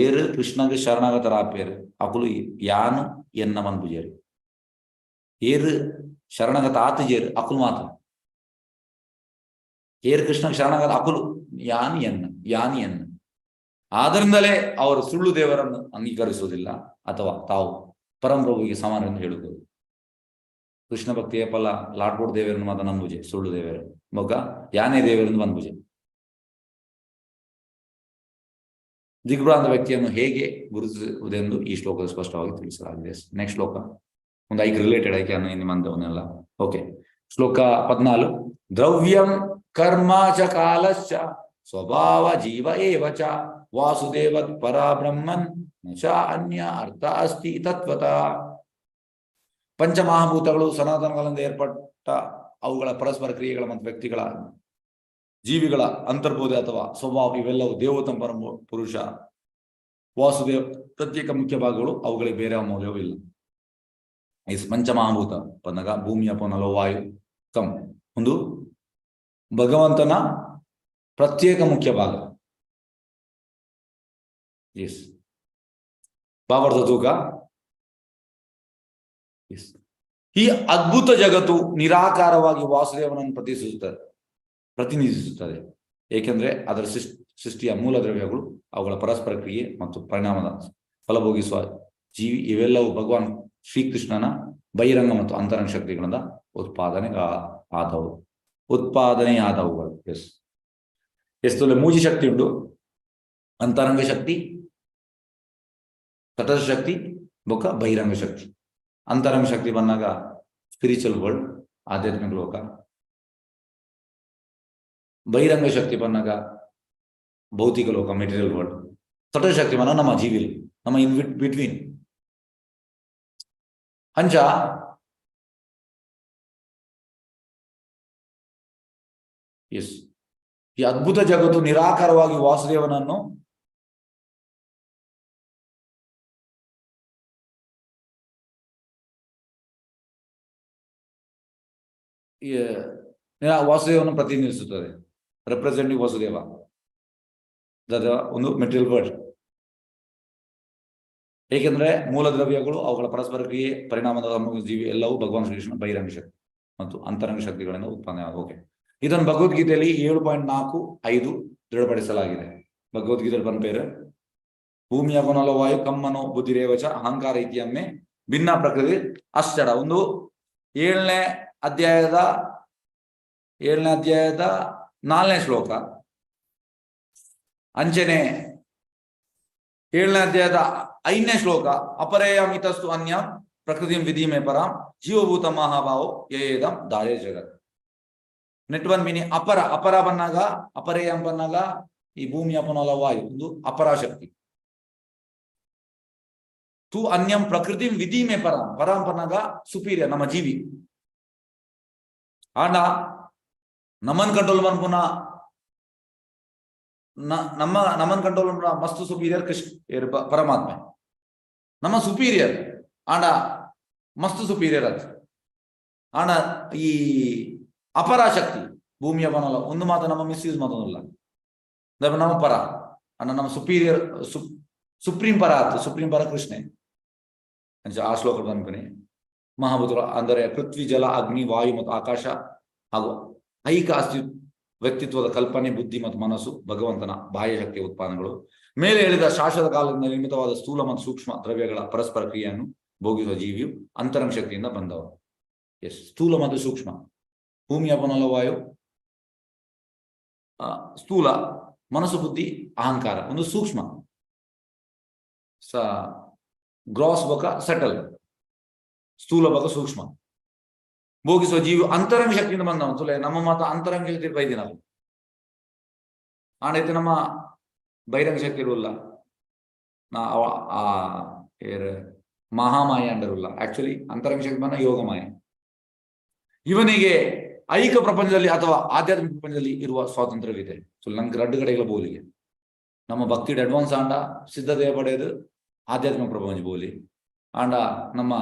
ಏರು ಕೃಷ್ಣಗೆ ಶರಣಾಗತರ ಪೇರು ಅಕುಲು ಯಾನು ಎನ್ನ ಮನ್ಪುಜೇರು. ಏರು ಶರಣಾಗತ ಆತುಜೇರು ಅಕುಲು ಮಾತ್ರ. ಏರು ಕೃಷ್ಣಗೆ ಶರಣಾಗತ ಅಕುಲು ಯಾನು ಎನ್ನ, ಯಾನು ಎನ್ನ. ಆದ್ದರಿಂದಲೇ ಅವರು ಸುಳ್ಳು ದೇವರನ್ನು ಅಂಗೀಕರಿಸುವುದಿಲ್ಲ ಅಥವಾ ತಾವು ಪರಮಪ್ರಭುವಿಗೆ ಸಮಾನರೆಂದು ಹೇಳುವುದು. ಕೃಷ್ಣ ಭಕ್ತಿಯ ಫಲ ಲಾಟ್ಬೋಡ್ ದೇವರನ್ನು ಮಾತ್ರ ನಂಬುಜೆ, ಸುಳ್ಳು ದೇವರು ಮೊಗ್ಗ ಯಾನೇ ದೇವರೆಂದು ಬಂದ್ಬುಜೆ. ದಿಗ್ಭ್ರಾಂತ ವ್ಯಕ್ತಿಯನ್ನು ಹೇಗೆ ಗುರುತಿಸುವುದೆಂದು ಈ ಶ್ಲೋಕದ ಸ್ಪಷ್ಟವಾಗಿ ತಿಳಿಸಲಾಗಿದೆ. ನೆಕ್ಸ್ಟ್ ಶ್ಲೋಕ ಒಂದು ಐಕ್ ರಿಲೇಟೆಡ್ ಐಕೆ ನಿಮ್ಮಂತವನ್ನೆಲ್ಲ. ಓಕೆ, ಶ್ಲೋಕ 14. ದ್ರವ್ಯಂ ಕರ್ಮ ಚ ಕಾಲಶ್ಚ ಸ್ವಭಾವ ಜೀವ ಏವ ಚ ವಾಸುದೇವತ್ ಪರಬ್ರಹ್ಮನ್ ನ ಚ ಅನ್ಯ ಅರ್ಥ ಅಸ್ತಿ ತತ್ವತಃ. ಪಂಚಮಹಾಭೂತಗಳು ಸನಾತನಗಳಿಂದ ಏರ್ಪಟ್ಟ ಅವುಗಳ ಪರಸ್ಪರ ಕ್ರಿಯೆಗಳ ಮತ್ತು ವ್ಯಕ್ತಿಗಳ ಜೀವಿಗಳ ಅಂತರ್ಬೋಧೆ ಅಥವಾ ಸ್ವಭಾವ ಇವೆಲ್ಲವೂ ದೇವೋತ್ತಮ ಪರಮ ಪುರುಷ ವಾಸುದೇವ ಪ್ರತ್ಯೇಕ ಮುಖ್ಯ ಭಾಗಗಳು, ಅವುಗಳಿಗೆ ಬೇರೆ ಮೌಲ್ಯವೂ ಇಲ್ಲ. ಈ ಪಂಚಮಹಾಭೂತ ಬಂದಾಗ ಭೂಮಿ, ಅಪ, ನಲೋ, ವಾಯು, ಕಂ ಒಂದು ಭಗವಂತನ ಪ್ರತ್ಯೇಕ ಮುಖ್ಯ ಭಾಗ. ಎಸ್, ಭಾವಾರ್ಥ ತೂಕ. ಎಸ್, ಈ ಅದ್ಭುತ ಜಗತ್ತು ನಿರಾಕಾರವಾಗಿ ವಾಸುದೇವನನ್ನು ಪ್ರತಿನಿಧಿಸುತ್ತದೆ. ಏಕೆಂದರೆ ಅದರ ಸೃಷ್ಟಿಯ ಮೂಲ ದ್ರವ್ಯಗಳು, ಅವುಗಳ ಪರಸ್ಪರ ಕ್ರಿಯೆ ಮತ್ತು ಪರಿಣಾಮದ ಫಲಭೋಗಿಸುವ ಜೀವಿ ಇವೆಲ್ಲವೂ ಭಗವಾನ್ ಶ್ರೀಕೃಷ್ಣನ ಬಹಿರಂಗ ಮತ್ತು ಅಂತರಂಗ ಶಕ್ತಿಗಳಿಂದ ಉತ್ಪಾದನೆ ಆದವು, ಉತ್ಪಾದನೆಯಾದವುಗಳು. ಎಸ್ ಎಸ್ ತುಲೆ ಮೂಜಿ ಶಕ್ತಿ ಉಂಟು: ಅಂತರಂಗ ಶಕ್ತಿ, ತಟಸ್ಥ ಶಕ್ತಿ ಬೊಕ್ಕ ಬಹಿರಂಗ ಶಕ್ತಿ. ಅಂತರಂಗ ಶಕ್ತಿ ಬಂದಾಗ ಸ್ಪಿರಿಚುವಲ್ ವರ್ಲ್ಡ್, ಆಧ್ಯಾತ್ಮಿಕ ಲೋಕ. ಬಹಿರಂಗ ಶಕ್ತಿ ಬಂದಾಗ ಭೌತಿಕ ಲೋಕ, ಮೆಟೀರಿಯಲ್ ವರ್ಲ್ಡ್. ತಟಸ್ಥ ಶಕ್ತಿ ಬಂದಾಗ ನಮ್ಮ ಜೀವಿಲ್, ನಮ್ಮ ಇನ್ ಬಿಟ್ವೀನ್. ಅಂಚ ಎಸ್ ಈ ಅದ್ಭುತ ಜಗತ್ತು ನಿರಾಕಾರವಾಗಿ ವಾಸುದೇವನನ್ನು ವಾಸುದೇವನು ಪ್ರತಿನಿಧಿಸುತ್ತದೆ. ರೆಪ್ರೆಸೆಂಟಿಂಗ್ ವಾಸುದೇವ, ದದ ಒಂದು ಮೆಟೀರಿಯಲ್ ವರ್ಲ್ಡ್. ಏಕೆಂದ್ರೆ ಮೂಲ ದ್ರವ್ಯಗಳು, ಅವುಗಳ ಪರಸ್ಪರ ಕ್ರಿಯೆ, ಪರಿಣಾಮದ ಜೀವಿ ಎಲ್ಲವೂ ಭಗವಾನ್ ಶ್ರೀಕೃಷ್ಣ ಬಹಿರಂಗ ಶಕ್ತಿ ಮತ್ತು ಅಂತರಂಗ ಶಕ್ತಿಗಳಿಂದ ಉತ್ಪನ್ನ. ಓಕೆ, ಇದನ್ನು ಭಗವದ್ಗೀತೆಯಲ್ಲಿ 7.45 ದೃಢಪಡಿಸಲಾಗಿದೆ. ಭಗವದ್ಗೀತೆಯಲ್ಲಿ ಬಂದ ಭೂಮಿಯ ವಾಯು ಕಮ್ಮನೋ ಬುದ್ಧಿರೇವಚ ಅಹಂಕಾರ ಇತಿಯಮ್ಮೆ ಭಿನ್ನ ಪ್ರಕೃತಿ ಅಷ್ಟಡ. ಒಂದು 7ನೇ ಅಧ್ಯಾಯದ 4ನೇ ಶ್ಲೋಕ. ಅಂಚನೆ 7ನೇ ಅಧ್ಯಾಯದ 5ನೇ ಶ್ಲೋಕ, ಅಪರೇಯ ಮಿತಸ್ತು ಅನ್ಯ ಪ್ರಕೃತಿ ವಿಧಿಮೆ ಪರಾಂ ಜೀವಭೂತ ಮಹಾಭಾವೋ ಯೇದಂ ದಾರೆ ಜಗತ್. ನೆಟ್ ಒನ್ ಮೀನಿ ಅಪರ, ಅಪರ ಬನ್ನಾಗ, ಅಪರೇಯಂ ಬನ್ನಾಗ ಈ ಭೂಮಿ ಅಪನಲ ವಾಯು ಒಂದು ಅಪರಾಶಕ್ತಿ. ತು ಅನ್ಯಂ ಪ್ರಕೃತಿ ವಿಧಿಮೆ ಪರಾಂ, ಪರಾಂ ಪನ್ನಾಗ ಸುಪೀರಿಯರ್ ನಮ್ಮ ಜೀವಿ. ಆಂಡ ನಮ್ಮನ್ ಕಂಟ್ರೋಲ್ ಮನ್ಪುನ ನಮ್ಮ ನಮ್ಮನ್ ಕಂಟ್ರೋಲ್ ಮಸ್ತ್ ಸುಪೀರಿಯರ್ ಕೃಷ್ಣ ಪರಮಾತ್ಮ ನಮ್ಮ ಸುಪೀರಿಯರ್. ಆಂಡ ಮಸ್ತ್ ಸುಪೀರಿಯರ್ ಅದು. ಆಂಡ ಈ ಅಪರಾಶಕ್ತಿ ಭೂಮಿಯ ಬನಲ್ಲ ಒಂದು ಮಾತು ನಮ್ಮ ಮಿಸ್ಯೂಸ್ ಮಾತೊಂದಲ್ಲ ನಮ್ಮ ಪರ ಅಣ್ಣ ನಮ್ಮ ಸುಪೀರಿಯರ್ ಸುಪ್ರೀಂ ಪರ ಆತು, ಸುಪ್ರೀಂ ಪರ ಕೃಷ್ಣೆ. ಅಂಚ ಆ ಶ್ಲೋಕ ಬಂದ್ಕೊನಿ ಮಹಾಭೂತರು ಅಂದರೆ ಪೃಥ್ವಿ, ಜಲ, ಅಗ್ನಿ, ವಾಯು ಮತ್ತು ಆಕಾಶ ಹಾಗೂ ಐಕ ಅಸ್ತಿ ವ್ಯಕ್ತಿತ್ವದ ಕಲ್ಪನೆ, ಬುದ್ಧಿ ಮತ್ತು ಮನಸ್ಸು ಭಗವಂತನ ಬಾಹ್ಯ ಶಕ್ತಿಯ ಉತ್ಪಾದನೆಗಳು. ಮೇಲೆ ಹೇಳಿದ ಶಾಶ್ವತ ಕಾಲದಿಂದ ನಿರ್ಮಿತವಾದ ಸ್ಥೂಲ ಮತ್ತು ಸೂಕ್ಷ್ಮ ದ್ರವ್ಯಗಳ ಪರಸ್ಪರ ಕ್ರಿಯೆಯನ್ನು ಭೋಗಿಸುವ ಜೀವಿಯು ಅಂತರಂಗ ಶಕ್ತಿಯಿಂದ ಬಂದವ. ಎಸ್, ಸ್ಥೂಲ ಮತ್ತು ಸೂಕ್ಷ್ಮ, ಭೂಮಿ, ಅಪನಲ, ವಾಯು ಸ್ಥೂಲ, ಮನಸ್ಸು, ಬುದ್ಧಿ, ಅಹಂಕಾರ ಒಂದು ಸೂಕ್ಷ್ಮ, ಸ ಗ್ರಾಸ್ ಬಕ ಸೆಟಲ್, ಸ್ಥೂಲ ಬಕ ಸೂಕ್ಷ್ಮ ಭೋಗಿಸುವ ಜೀವಿ ಅಂತರಂಗ ಶಕ್ತಿಯಿಂದ ಬಂದವ. ತುಲೆ ನಮ್ಮ ಮಾತ ಅಂತರಂಗ ಶಕ್ತಿ ಬೈದಿ ನಾವು ಆಣೈತೆ ನಮ್ಮ ಬಹಿರಂಗ ಶಕ್ತಿ ಇರುವಲ್ಲ ನಾ ಆ ಏರ್ ಮಹಾಮಾಯ ಅಂಡರುಲ್ಲ. ಆಕ್ಚುಲಿ ಅಂತರಂಗ ಶಕ್ತಿ ಬಂದ ಯೋಗಮಾಯ. ಇವನಿಗೆ ಐಕ ಪ್ರಪಂಚದಲ್ಲಿ ಅಥವಾ ಆಧ್ಯಾತ್ಮಿಕ ಪ್ರಪಂಚದಲ್ಲಿ ಇರುವ ಸ್ವಾತಂತ್ರ್ಯವಿದೆ. ಸೊ ನಂಗೆ ರಡ್ಡು ಕಡೆಗಳ ಬೋಲಿಗೆ ನಮ್ಮ ಭಕ್ತಿ ಅಡ್ವಾನ್ಸ್ ಆಂಡ ಸಿದ್ಧತೆ ಪಡೆಯೋದು ಆಧ್ಯಾತ್ಮಿಕ ಪ್ರಪಂಚ ಬೋಲಿ ಆಂಡ ನಮ್ಮ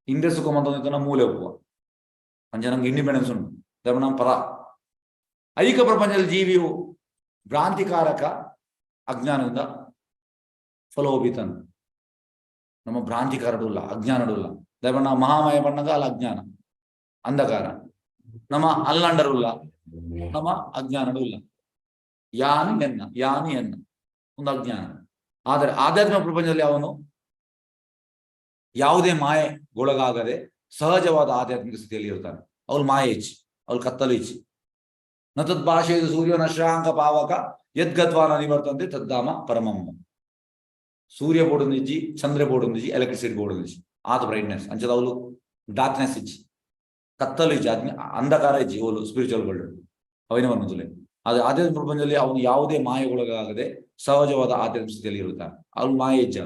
ಹಿಂದೆ ಸುಖ ಮಂತ ಮೂಲೆ ಒಪ್ಪುವ ಅಂಚ ನಮ್ಗೆ ಇಂಡಿಪೆಂಡೆನ್ಸ್ ಉಂಟು. ನಮ್ಮ ಪರ ಐಕ ಪ್ರಪಂಚದಲ್ಲಿ ಜೀವಿಯು ಭ್ರಾಂತಿಕಾರಕ ಅಜ್ಞಾನದಿಂದ ಫಲೋಭಿತನ್. ನಮ್ಮ ಭ್ರಾಂತಿಕಾರಡುಲ್ಲ, ಅಜ್ಞಾನಡುಲ್ಲ. ದಯಪಣ್ಣ ಮಹಾಮಾಯ ಬಣ್ಣಗ ಅಲ್ಲ ಅಜ್ಞಾನ ಅಂಧಕಾರ. ನಮ್ಮ ಅಲ್ಲಂಡರುಲ್ಲ, ನಮ್ಮ ಅಜ್ಞಾನಡುಲ್ಲ. ಯಾನು ಎನ್ನ, ಯಾನು ಎನ್ನ ಒಂದು ಅಜ್ಞಾನ. ಆದರೆ ಆಧ್ಯಾತ್ಮಿಕ ಪ್ರಪಂಚದಲ್ಲಿ ಅವನು ಯಾವುದೇ ಮಾಯೆಗೊಳಗಾಗದೆ ಸಹಜವಾದ ಆಧ್ಯಾತ್ಮಿಕ ಸ್ಥಿತಿಯಲ್ಲಿ ಇರ್ತಾನೆ. ಅವಳು ಮಾಯೆ ಇಚ್ಚಿ, ಅವಳು ಕತ್ತಲು ಇಚ್ಚಿ. ನ ತದ್ ಭಾಷೆ ಸೂರ್ಯ ನ ಶ್ರಾಂಕ ಪಾವಕ ಯದ್ಗತ್ವಾ ನ ನಿವರ್ತಂತೆ ತದ್ದಾಮ ಪರಮಮ್ಮ. ಸೂರ್ಯ ಬೋರ್ಡ್ ಇಜ್ಜಿ, ಚಂದ್ರ ಬೋರ್ಡ್ ಇಜ್ಜಿ, ಎಲೆಕ್ಟ್ರಿಸಿಟಿ ಬೋರ್ಡ್ ಇಜ್ಜಿ, ಆತ ಬ್ರೈಟ್ನೆಸ್ ಅಂಚದ ಅವಳು ಡಾರ್ಕ್ನೆಸ್ ಇಜ್ಜಿ, ಕತ್ತಲು ಇಜ್ಜಿ, ಅಗ್ನಿ ಅಂಧಕಾರ ಇಜ್ಜಿ. ಅವಳು ಸ್ಪಿರಿಚುವಲ್ ವರ್ಲ್ಡ್ ಅವೇನೇ ಬಂದಿಲ್ಲ. ಅದು ಆಧ್ಯಾತ್ಮಿಕ ಪ್ರಪಂಚದಲ್ಲಿ ಅವನು ಯಾವುದೇ ಮಾಯೆಗೊಳಗಾಗದೆ ಸಹಜವಾದ ಆಧ್ಯಾತ್ಮಿಕ ಸ್ಥಿತಿಯಲ್ಲಿ ಇರುತ್ತಾನೆ. ಅವಳು ಮಾಯೆ ಇಜ್ಜ,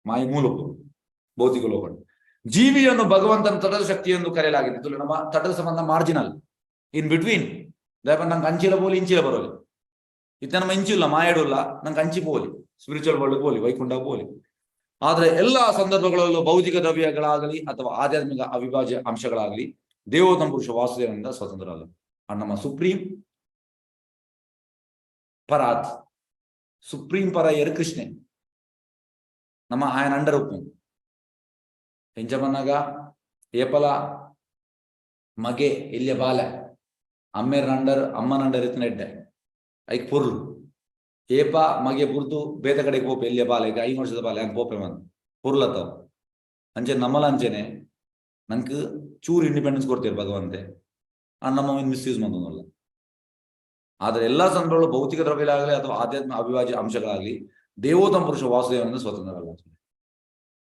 ಮಾಯೆ ಮೂಲಕ ಭೌತಿಕ ಲೋಕ. ಜೀವಿಯನ್ನು ಭಗವಂತನ ತಟದ ಶಕ್ತಿ ಎಂದು ಕರೆಯಲಾಗಿದೆ. ಇದು ನಮ್ಮ ತಟದ ಸಂಬಂಧ ಮಾರ್ಜಿನಲ್ ಇನ್ ಬಿಟ್ವೀನ್. ದಯಪ ನಂಗೆ ಅಂಚಿಲ ಬೋಲಿ ಇಂಚಿಲ ಬರೋಲಿ. ಇತ್ತ ನಮ್ಮ ಇಂಚಿಲ್ಲ ಮಾಯಡುಲ್ಲ, ನಂಗೆ ಅಂಚಿ ಪೋಲಿ, ಸ್ಪಿರಿಚುವಲ್ ವರ್ಲ್ಡ್ ಪೋಲಿ, ವೈಕುಂಠ ಪೋಲಿ. ಆದ್ರೆ ಎಲ್ಲಾ ಸಂದರ್ಭಗಳಲ್ಲೂ ಭೌತಿಕ ದ್ರವ್ಯಗಳಾಗಲಿ ಅಥವಾ ಆಧ್ಯಾತ್ಮಿಕ ಅವಿಭಾಜ್ಯ ಅಂಶಗಳಾಗಲಿ ದೇವೋತ್ತಮ ಪುರುಷ ವಾಸುದೇವನಿಂದ ಸ್ವತಂತ್ರ ಅಲ್ಲ. ನಮ್ಮ ಸುಪ್ರೀಂ ಪರಾತ್, ಸುಪ್ರೀಂ ಪರ ಎರು ಕೃಷ್ಣೆ. ನಮ್ಮ ఆయన ಅಂಡರ್ ಉಪ್ಪು ಎಂಚ ಬನ್ನಾಗ ಏಪಲ ಮಗೆ ಎಲ್ಯ ಬಾಲೆ ಅಮ್ಮೇರ್ ಅಂಡರ್ ಅಮ್ಮನ ಅಂಡರ್ ಇತ್ತಿನ ಎಡ್ಡೆ. ಐಕ್ ಪೊರ್ಲು. ಏಪ ಮಗೆ ಬುರ್ದು ಬೇತೆ ಕಡೆಗೆ ಪೋಪೆ, ಎಲ್ಲಿಯ ಬಾಲೆ 5 ವರ್ಷದ ಬಾಲೆ ಹಂಗೆ ಪೋಪೆ ಬಂದು ಪೊರ್ಲತ್ತವ್. ಅಂಚೆ ನಮ್ಮಲ ಅಂಚೆನೆ ನಂಕ್ ಚೂರು ಇಂಡಿಪೆಂಡೆನ್ಸ್ ಕೊಡ್ತೀರಿ ಭಗವಂತೆ, ಆ ನಮ್ಮ ಮಿಸ್ಯೂಸ್ ಮಂದೊಂದಲ್ಲ. ಆದರೆ ಎಲ್ಲಾ ಸಂದರ್ಭಗಳು ಭೌತಿಕ ದ್ರವ್ಯಗಳಾಗಲಿ ಅಥವಾ ಆಧ್ಯಾತ್ಮ ಅವಿಭಾಜ್ಯ ಅಂಶಗಳಾಗಲಿ ದೇವೋತ್ತಮ ಪುರುಷ ವಾಸುದೇವನಿಂದ ಸ್ವತಂತ್ರರಲ್ಲ.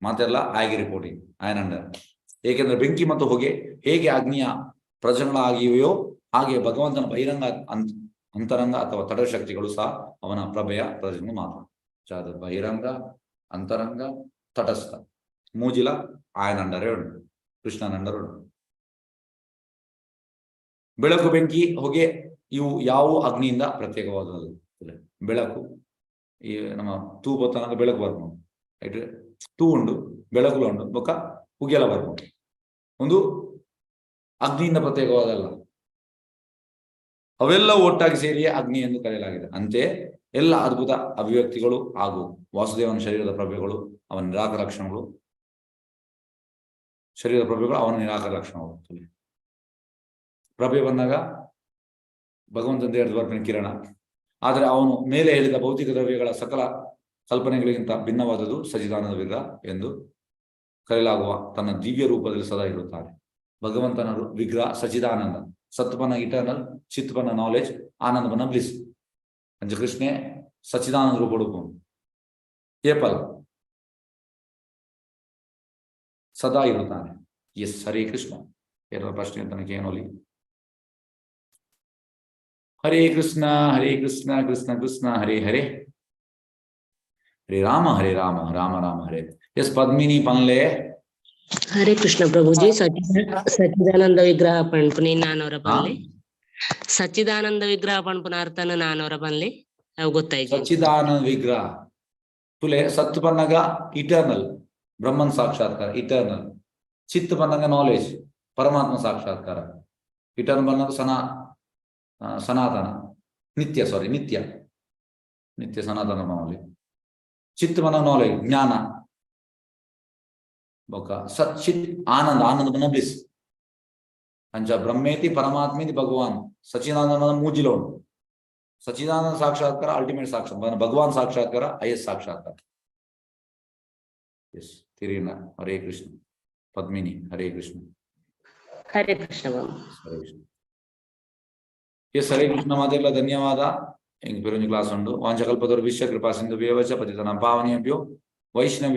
ಮಾತೆಲ್ಲ ಆಗಿ ರಿಪೋರ್ಟಿಂಗ್ ಆಯನ ಅಂಡರ್. ಏಕೆಂದ್ರೆ ಬೆಂಕಿ ಮತ್ತು ಹೊಗೆ ಹೇಗೆ ಅಗ್ನಿಯ ಪ್ರಜೆಗಳಾಗಿವೆಯೋ ಹಾಗೆ ಭಗವಂತನ ಬಹಿರಂಗ ಅಂತರಂಗ ಅಥವಾ ತಟಶಕ್ತಿಗಳು ಸಹ ಅವನ ಪ್ರಭೆಯ ಪ್ರಜೆಗಳು ಮಾತ್ರ. ಬಹಿರಂಗ, ಅಂತರಂಗ, ತಟಸ್ಥ ಮೂಜಿಲ ಆಯನ ಅಂಡರೇ ಉಂಟು, ಕೃಷ್ಣನ ಅಂಡರ್ ಉಂಟು. ಬೆಳಕು, ಬೆಂಕಿ, ಹೊಗೆ ಇವು ಯಾವ ಅಗ್ನಿಯಿಂದ ಪ್ರತ್ಯೇಕವಾದದ್ದು. ಬೆಳಕು ಈ ನಮ್ಮ ತೂ ಬತ್ತನಾಗ ಬೆಳಕು ಬರ್ಬೋದು, ರೈಟ್? ತೂ ಉಂಡು, ಬೆಳಕುಲು ಉಂಡು, ಬೊಕ್ಕ ಉಗ್ಗೆಲ ಬರ್ಬೋದು. ಒಂದು ಅಗ್ನಿಯಿಂದ ಪ್ರತ್ಯೇಕವಾದಲ್ಲ, ಅವೆಲ್ಲ ಒಟ್ಟಾಗಿ ಸೇರಿಯೇ ಅಗ್ನಿ ಎಂದು ಕರೆಯಲಾಗಿದೆ. ಅಂತೆಯೇ ಎಲ್ಲ ಅದ್ಭುತ ಅಭಿವ್ಯಕ್ತಿಗಳು ಹಾಗೂ ವಾಸುದೇವನ ಶರೀರದ ಪ್ರಭೆಗಳು ಅವನ ನಿರಾಕಾರ ಲಕ್ಷಣಗಳು, ಶರೀರದ ಪ್ರಭೆಗಳು ಅವನ ನಿರಾಕಾರ ಲಕ್ಷಣಗಳು. ಪ್ರಭೆ ಬಂದಾಗ ಭಗವಂತನ ದೇಹದ ಬರ್ಪಿನ ಕಿರಣ. ಆದರೆ ಅವನು ಮೇಲೆ ಹೇಳಿದ ಭೌತಿಕ ದ್ರವ್ಯಗಳ ಸಕಲ ಕಲ್ಪನೆಗಳಿಗಿಂತ ಭಿನ್ನವಾದುದು ಸಚಿದಾನಂದ ವಿಗ್ರಹ ಎಂದು ಕರೆಯಲಾಗುವ ತನ್ನ ದಿವ್ಯ ರೂಪದಲ್ಲಿ ಸದಾ ಇರುತ್ತಾರೆ. ಭಗವಂತನ ವಿಗ್ರಹ ಸಚಿದಾನಂದ, ಸತ್ಪನ ಇಟರ್ನಲ್, ಚಿತ್ಪನ ನಾಲೆಜ್, ಆನಂದಪನ ಬ್ಲಿಸ್. ಅಂಚ ಕೃಷ್ಣೆ ಸಚಿದಾನಂದ ರೂಪ ಏಪಲ್ ಸದಾ ಇರುತ್ತಾನೆ. ಎಸ್, ಹರೇ ಕೃಷ್ಣ. ಏನಾರ ಪ್ರಶ್ನೆ ತನಕ ಏನೋಲಿ? ಹರೇ ಕೃಷ್ಣ ಹರೇ ಕೃಷ್ಣ ಕೃಷ್ಣ ಕೃಷ್ಣ ಹರೇ ಹರೇ, ಹರೇ ರಾಮ ಹರೇ ರಾಮ ರಾಮ ರಾಮ ಹರೇ. ಎಸ್ ಪದ್ಮಿನಿ ಪನ್ಲೆ. ಹರೇ ಕೃಷ್ಣ ಪ್ರಭುಜಿ. ಸಚ್ಚಿದಾನಂದ ವಿಗ್ರಹ ಪಣ್ಪುನಿ ನಾನವರ ಪನ್ಲೆ. ಸಚ್ಚಿದಾನಂದ ವಿಗ್ರಹ ಪಣ್ಪುನ ಅರ್ಥನ ನಾನವರ ಪನ್ಲೆ, ಅವು ಗೊತ್ತಾಯ್ತು. ಸಚ್ಚಿದಾನಂದ ವಿಗ್ರಹ ತುಲೆ ಸತ್ ಪನ್ನಗ ಇಟರ್ನಲ್ ಬ್ರಹ್ಮನ್ ಸಾಕ್ಷಾತ್ಕಾರ, ಇಟರ್ನಲ್ ಚಿತ್ ಪನ್ನಗ ನಾಲೆಜ್ ಪರಮಾತ್ಮ ಸಾಕ್ಷಾತ್ಕಾರ, ಇಟರ್ನಲ್ ಪನ್ನಗ ಸನಾತನ ನಿತ್ಯ, ಸಾರಿ ನಿತ್ಯ, ನಿತ್ಯ ಸನಾತನ ಮಾಮೂಲಿ. ಚಿತ್ ಪನ್ನ ನಾಲೆಜ್ ಜ್ಞಾನ, ಬೊಕ್ಕ ಸತ್ ಚಿತ್ ಆನಂದ, ಆನಂದ ಪನ್ನ ಬ್ಲಿಸ್. ಅಂಚ ಬ್ರಹ್ಮೇತಿ ಪರಮಾತ್ಮೇತಿ ಭಗವಾನ್ ಸಚಿದಾನಂದ ಮೂಜಿಲ ಉಂಟು. ಸಚಿದಾನಂದ ಸಾಕ್ಷಾತ್ಕಾರ ಅಲ್ಟಿಮೇಟ್ ಸಾಕ್ಷಾತ್ಕಾರ, ಭಗವಾನ್ ಸಾಕ್ಷಾತ್ಕಾರ ಹೈಯೆಸ್ಟ್ ಸಾಕ್ಷಾತ್ಕಾರ. ಎಸ್ ತಿರಿನ. ಹರೇ ಕೃಷ್ಣ ಪದ್ಮಿನಿ, ಹರೇ ಕೃಷ್ಣ. ಹರೇ ಕೃಷ್ಣ. ಹರೇ ಕೃಷ್ಣ. ಎಸ್, ಹರೇ ಕೃಷ್ಣ. ಮಾತೆಲ್ಲ ಧನ್ಯವಾದ. ಹಿಂಗ್ ಪಿರುಂಜಿ ಕ್ಲಾಸ್ ಉಂಡು. ವಾಂಚಕಲ್ಪತರು ವಿಶ್ವ ಕೃಪಾ ಸಿಂಧು ಬೇವಚ ಪತಿತನ ಪಾವನಿಯಭ್ಯೋ ವೈಷ್ಣವ.